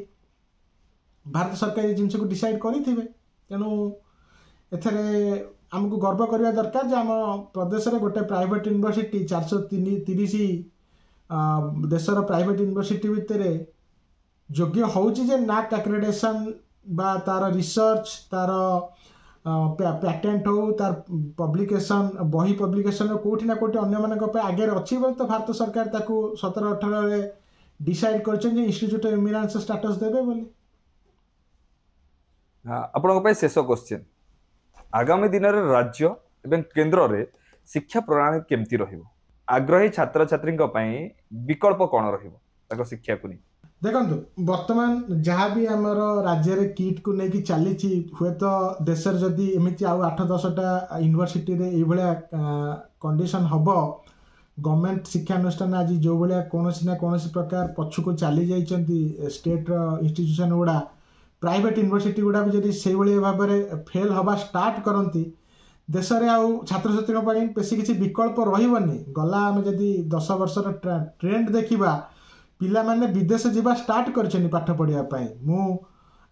Speaker 2: ଭାରତ ସରକାର ଏ ଜିନିଷକୁ ଡିସାଇଡ଼୍ କରିଥିବେ। ତେଣୁ ଏଥିରେ ଆମକୁ ଗର୍ବ କରିବା ଦରକାର ଯେ ଆମ ପ୍ରଦେଶରେ ଗୋଟେ ପ୍ରାଇଭେଟ୍ ୟୁନିଭର୍ସିଟି 430 ଦେଶର ପ୍ରାଇଭେଟ୍ ୟୁନିଭର୍ସିଟି ଭିତରେ ଯୋଗ୍ୟ ହେଉଛି ଯେ ନାକ୍ ଆକ୍ରେଡେସନ୍ ବା ତାର ରିସର୍ଚ୍ଚ, ତାର ପ୍ୟାଟେଣ୍ଟ ହଉ, ତାର ପବ୍ଲିକେସନ୍, ବହି ପବ୍ଲିକେସନ୍ କେଉଁଠି ନା କେଉଁଠି ଅନ୍ୟମାନଙ୍କ ପାଇଁ ଆଗରେ ଅଛି ବୋଲି ତ ଭାରତ ସରକାର ତାକୁ 17 18ରେ ଡିସାଇଡ଼୍ କରିଛନ୍ତି ଯେ ଇନଷ୍ଟିଚ୍ୟୁଟ୍ ଅଫ୍ ଏମିନାନ୍ସ ଷ୍ଟାଟସ୍ ଦେବେ ବୋଲି।
Speaker 1: ଆପଣଙ୍କ ପାଇଁ ଶେଷ କ୍ୱେଶ୍ଚିନ୍, ଆଗାମୀ ଦିନରେ ରାଜ୍ୟ ଏବଂ କେନ୍ଦ୍ରରେ ଶିକ୍ଷା ପ୍ରଣାଳୀ କେମିତି ରହିବ? ଆଗ୍ରହୀ ଛାତ୍ରଛାତ୍ରୀଙ୍କ ପାଇଁ ବିକଳ୍ପ କ'ଣ ରହିବ ତାଙ୍କ ଶିକ୍ଷାକୁ ନେଇ?
Speaker 2: ଦେଖନ୍ତୁ, ବର୍ତ୍ତମାନ ଯାହା ବି ଆମର ରାଜ୍ୟରେ କିଟ୍କୁ ନେଇକି ଚାଲିଛି, ହୁଏତ ଦେଶରେ ଯଦି ଏମିତି ଆଉ 8-10ଟା ୟୁନିଭର୍ସିଟିରେ ଏଇଭଳିଆ କଣ୍ଡିସନ୍ ହେବ, ଗଭର୍ଣ୍ଣମେଣ୍ଟ ଶିକ୍ଷାନୁଷ୍ଠାନ ଆଜି ଯେଉଁଭଳିଆ କୌଣସି ନା କୌଣସି ପ୍ରକାର ପଛକୁ ଚାଲି ଯାଇଛନ୍ତି, ଷ୍ଟେଟ୍ର ଇନଷ୍ଟିଚ୍ୟୁସନ୍ ଗୁଡ଼ା, ପ୍ରାଇଭେଟ୍ ୟୁନିଭର୍ସିଟି ଗୁଡ଼ା ବି ଯଦି ସେଇଭଳି ଭାବରେ ଫେଲ୍ ହେବା ଷ୍ଟାର୍ଟ କରନ୍ତି, ଦେଶରେ ଆଉ ଛାତ୍ରଛାତ୍ରୀଙ୍କ ପାଇଁ ବେଶୀ କିଛି ବିକଳ୍ପ ରହିବନି। ଗଲା ଆମେ ଯଦି 10 ବର୍ଷର ଟ୍ରେଣ୍ଡ ଦେଖିବା, ପିଲାମାନେ ବିଦେଶ ଯିବା ଷ୍ଟାର୍ଟ କରିଛନ୍ତି ପାଠ ପଢ଼ିବା ପାଇଁ। ମୁଁ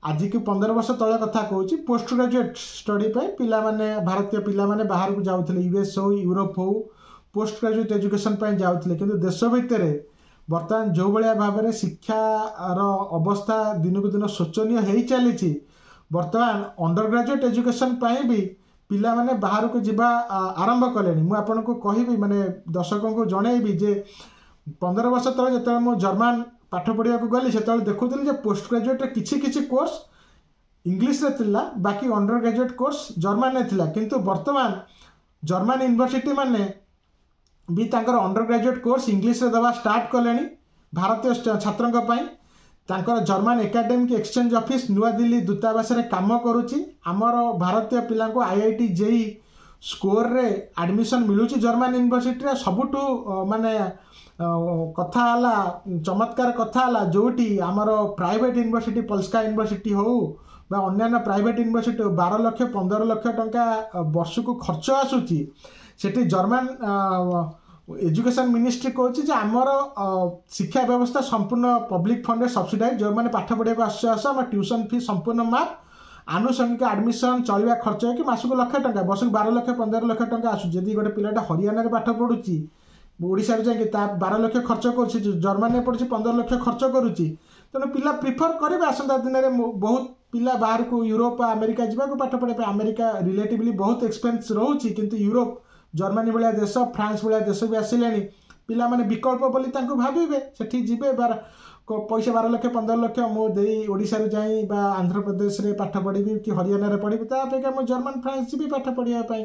Speaker 2: ଆଜିକୁ 15 ବର୍ଷ ତଳେ କଥା କହୁଛି, ପୋଷ୍ଟ ଗ୍ରାଜୁଏଟ୍ ଷ୍ଟଡି ପାଇଁ ପିଲାମାନେ, ଭାରତୀୟ ପିଲାମାନେ ବାହାରକୁ ଯାଉଥିଲେ, ୟୁଏସ୍ ହଉ, ୟୁରୋପ ହଉ, ପୋଷ୍ଟ ଗ୍ରାଜୁଏଟ୍ ଏଜୁକେସନ୍ ପାଇଁ ଯାଉଥିଲେ। କିନ୍ତୁ ଦେଶ ଭିତରେ ବର୍ତ୍ତମାନ ଯେଉଁଭଳିଆ ଭାବରେ ଶିକ୍ଷାର ଅବସ୍ଥା ଦିନକୁ ଦିନ ଶୋଚନୀୟ ହେଇ ଚାଲିଛି, ବର୍ତ୍ତମାନ ଅଣ୍ଡର ଗ୍ରାଜୁଏଟ୍ ଏଜୁକେସନ୍ ପାଇଁ ବି ପିଲାମାନେ ବାହାରକୁ ଯିବା ଆରମ୍ଭ କଲେଣି। ମୁଁ ଆପଣଙ୍କୁ କହିବି, ମାନେ ଦର୍ଶକଙ୍କୁ ଜଣେଇବି ଯେ 15 ବର୍ଷ ତଳେ ଯେତେବେଳେ ମୁଁ ଜର୍ମାନ ପାଠ ପଢ଼ିବାକୁ ଗଲି, ସେତେବେଳେ ଦେଖୁଥିଲି ଯେ ପୋଷ୍ଟ ଗ୍ରାଜୁଏଟ୍ରେ କିଛି କିଛି କୋର୍ସ ଇଂଲିଶରେ ଥିଲା, ବାକି ଅଣ୍ଡର ଗ୍ରାଜୁଏଟ୍ କୋର୍ସ ଜର୍ମାନରେ ଥିଲା। କିନ୍ତୁ ବର୍ତ୍ତମାନ ଜର୍ମାନ ୟୁନିଭର୍ସିଟି ମାନେ ବି ତାଙ୍କର ଅଣ୍ଡର ଗ୍ରାଜୁଏଟ୍ କୋର୍ସ ଇଂଲିଶରେ ଦେବା ଷ୍ଟାର୍ଟ କଲେଣି ଭାରତୀୟ ଛାତ୍ରଙ୍କ ପାଇଁ। ତାଙ୍କର ଜର୍ମାନ ଏକାଡେମିକ୍ ଏକ୍ସଚେଞ୍ଜ ଅଫିସ୍ ନୂଆଦିଲ୍ଲୀ ଦୂତାବାସରେ କାମ କରୁଛି। ଆମର ଭାରତୀୟ ପିଲାଙ୍କୁ ଆଇଆଇଟି ଜେଇ ସ୍କୋରରେ ଆଡ଼ମିସନ୍ ମିଳୁଛି ଜର୍ମାନ ୟୁନିଭର୍ସିଟିରେ। ସବୁଠୁ ମାନେ କଥା ହେଲା, ଚମତ୍କାର କଥା ହେଲା, ଯେଉଁଠି ଆମର ପ୍ରାଇଭେଟ୍ ୟୁନିଭର୍ସିଟି, ପଲ୍ସ୍କା ୟୁନିଭର୍ସିଟି ହଉ ବା ଅନ୍ୟାନ୍ୟ ପ୍ରାଇଭେଟ୍ ୟୁନିଭର୍ସିଟି ହଉ, 12 ଲକ୍ଷ 15 ଲକ୍ଷ ଟଙ୍କା ବର୍ଷକୁ ଖର୍ଚ୍ଚ ଆସୁଛି, ସେଠି ଜର୍ମାନ ଏଜୁକେସନ୍ ମିନିଷ୍ଟ୍ରି କହୁଛି ଯେ ଆମର ଶିକ୍ଷା ବ୍ୟବସ୍ଥା ସମ୍ପୂର୍ଣ୍ଣ ପବ୍ଲିକ୍ ଫଣ୍ଡରେ ସବସିଡାଇଜ୍, ଯେଉଁମାନେ ପାଠ ପଢ଼ିବାକୁ ଆସୁଛ ଆସ, ଆମ ଟ୍ୟୁସନ୍ ଫି ସମ୍ପୂର୍ଣ୍ଣ ମାଫ, ଆନୁଷଙ୍ଗିକ ଆଡ଼ମିସନ୍ ଚଳିବା ଖର୍ଚ୍ଚ ହେଇକି ମାସକୁ ଲକ୍ଷେ ଟଙ୍କା, ବର୍ଷକୁ 12 ଲକ୍ଷ 15 ଲକ୍ଷ ଟଙ୍କା ଆସୁଛି। ଯଦି ଗୋଟେ ପିଲାଟା ହରିୟାଣାରେ ପାଠ ପଢ଼ୁଛି ଓଡ଼ିଶାରୁ ଯାଇକି, ତା 12 ଲକ୍ଷ ଖର୍ଚ୍ଚ କରୁଛି, ଜର୍ମାନୀରେ ପଢ଼ୁଛି 15 ଲକ୍ଷ ଖର୍ଚ୍ଚ କରୁଛି। ତେଣୁ ପିଲା ପ୍ରିଫର୍ କରିବେ ଆସନ୍ତା ଦିନରେ ବହୁତ ପିଲା ବାହାରକୁ ୟୁରୋପ, ଆମେରିକା ଯିବାକୁ ପାଠ ପଢ଼ିବା ପାଇଁ। ଆମେରିକା ରିଲେଟିଭଲି ବହୁତ ଏକ୍ସପେନ୍ସ ରହୁଛି, କିନ୍ତୁ ୟୁରୋପ, ଜର୍ମାନୀ ଭଳିଆ ଦେଶ, ଫ୍ରାନ୍ସ ଭଳିଆ ଦେଶ ବି ଆସିଲେଣି। ପିଲାମାନେ ବିକଳ୍ପ ବୋଲି ତାଙ୍କୁ ଭାବିବେ, ସେଠି ଯିବେ। ପଇସା 12 ଲକ୍ଷ 15 ଲକ୍ଷ ମୁଁ ଦେଇ ଓଡ଼ିଶାରୁ ଯାଇ ବା ଆନ୍ଧ୍ରପ୍ରଦେଶରେ ପାଠ ପଢ଼ିବି କି ହରିୟାଣାରେ ପଢ଼ିବି, ତା ଅପେକ୍ଷା ମୁଁ ଜର୍ମାନ, ଫ୍ରାନ୍ସ ଯିବି ପାଠ ପଢ଼ିବା ପାଇଁ।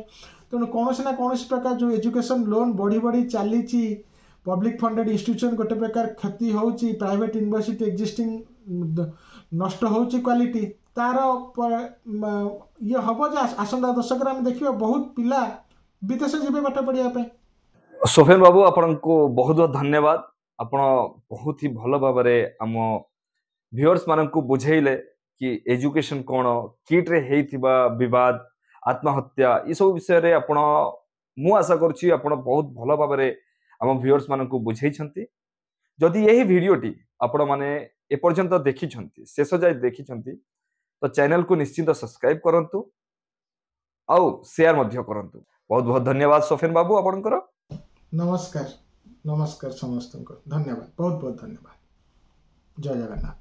Speaker 2: ତେଣୁ କୌଣସି ନା କୌଣସି ପ୍ରକାର ଯେଉଁ ଏଜୁକେସନ୍ ଲୋନ୍ ବଢ଼ି ବଢ଼ି ଚାଲିଛି, ପବ୍ଲିକ୍ ଫଣ୍ଡେଡ଼ ଇନଷ୍ଟିଟ୍ୟୁସନ୍ ଗୋଟେ ପ୍ରକାର କ୍ଷତି ହେଉଛି, ପ୍ରାଇଭେଟ୍ ୟୁନିଭର୍ସିଟି ଏକ୍ଜିଷ୍ଟିଂ ନଷ୍ଟ ହେଉଛି କ୍ୱାଲିଟି, ତାର ଇଏ ହେବ ଯେ ଆସନ୍ତା ଦଶକରେ ଆମେ ଦେଖିବା ବହୁତ ପିଲା ବିଦେଶ ଯିବେ ପାଠ ପଢ଼ିବା ପାଇଁ।
Speaker 1: ସୋଫେନ ବାବୁ, ଆପଣଙ୍କୁ ବହୁତ ବହୁତ ଧନ୍ୟବାଦ। ଆପଣ ବହୁତ ହି ଭଲ ଭାବରେ ଆମ ଭିଉଅର୍ସ ମାନଙ୍କୁ ବୁଝେଇଲେ କି ଏଜୁକେସନ କ'ଣ, କିଟ୍ରେ ହେଇଥିବା ବିବାଦ, ଆତ୍ମହତ୍ୟା, ଏସବୁ ବିଷୟରେ ଆପଣ, ମୁଁ ଆଶା କରୁଛି ଆପଣ ବହୁତ ଭଲ ଭାବରେ ଆମ ଭିଉଅର୍ସ ମାନଙ୍କୁ ବୁଝେଇଛନ୍ତି। ଯଦି ଏହି ଭିଡ଼ିଓଟି ଆପଣମାନେ ଏପର୍ଯ୍ୟନ୍ତ ଦେଖିଛନ୍ତି, ଶେଷ ଯାଏ ଦେଖିଛନ୍ତି, ତ ଚ୍ୟାନେଲକୁ ନିଶ୍ଚିନ୍ତ ସବସ୍କ୍ରାଇବ କରନ୍ତୁ ଆଉ ସେୟାର ମଧ୍ୟ କରନ୍ତୁ। ବହୁତ ବହୁତ ଧନ୍ୟବାଦ ସୋଫେନ ବାବୁ ଆପଣଙ୍କର।
Speaker 2: ନମସ୍କାର, ନମସ୍କାର ସମସ୍ତଙ୍କୁ, ଧନ୍ୟବାଦ, ବହୁତ ବହୁତ ଧନ୍ୟବାଦ। ଜୟ ଜଗନ୍ନାଥ।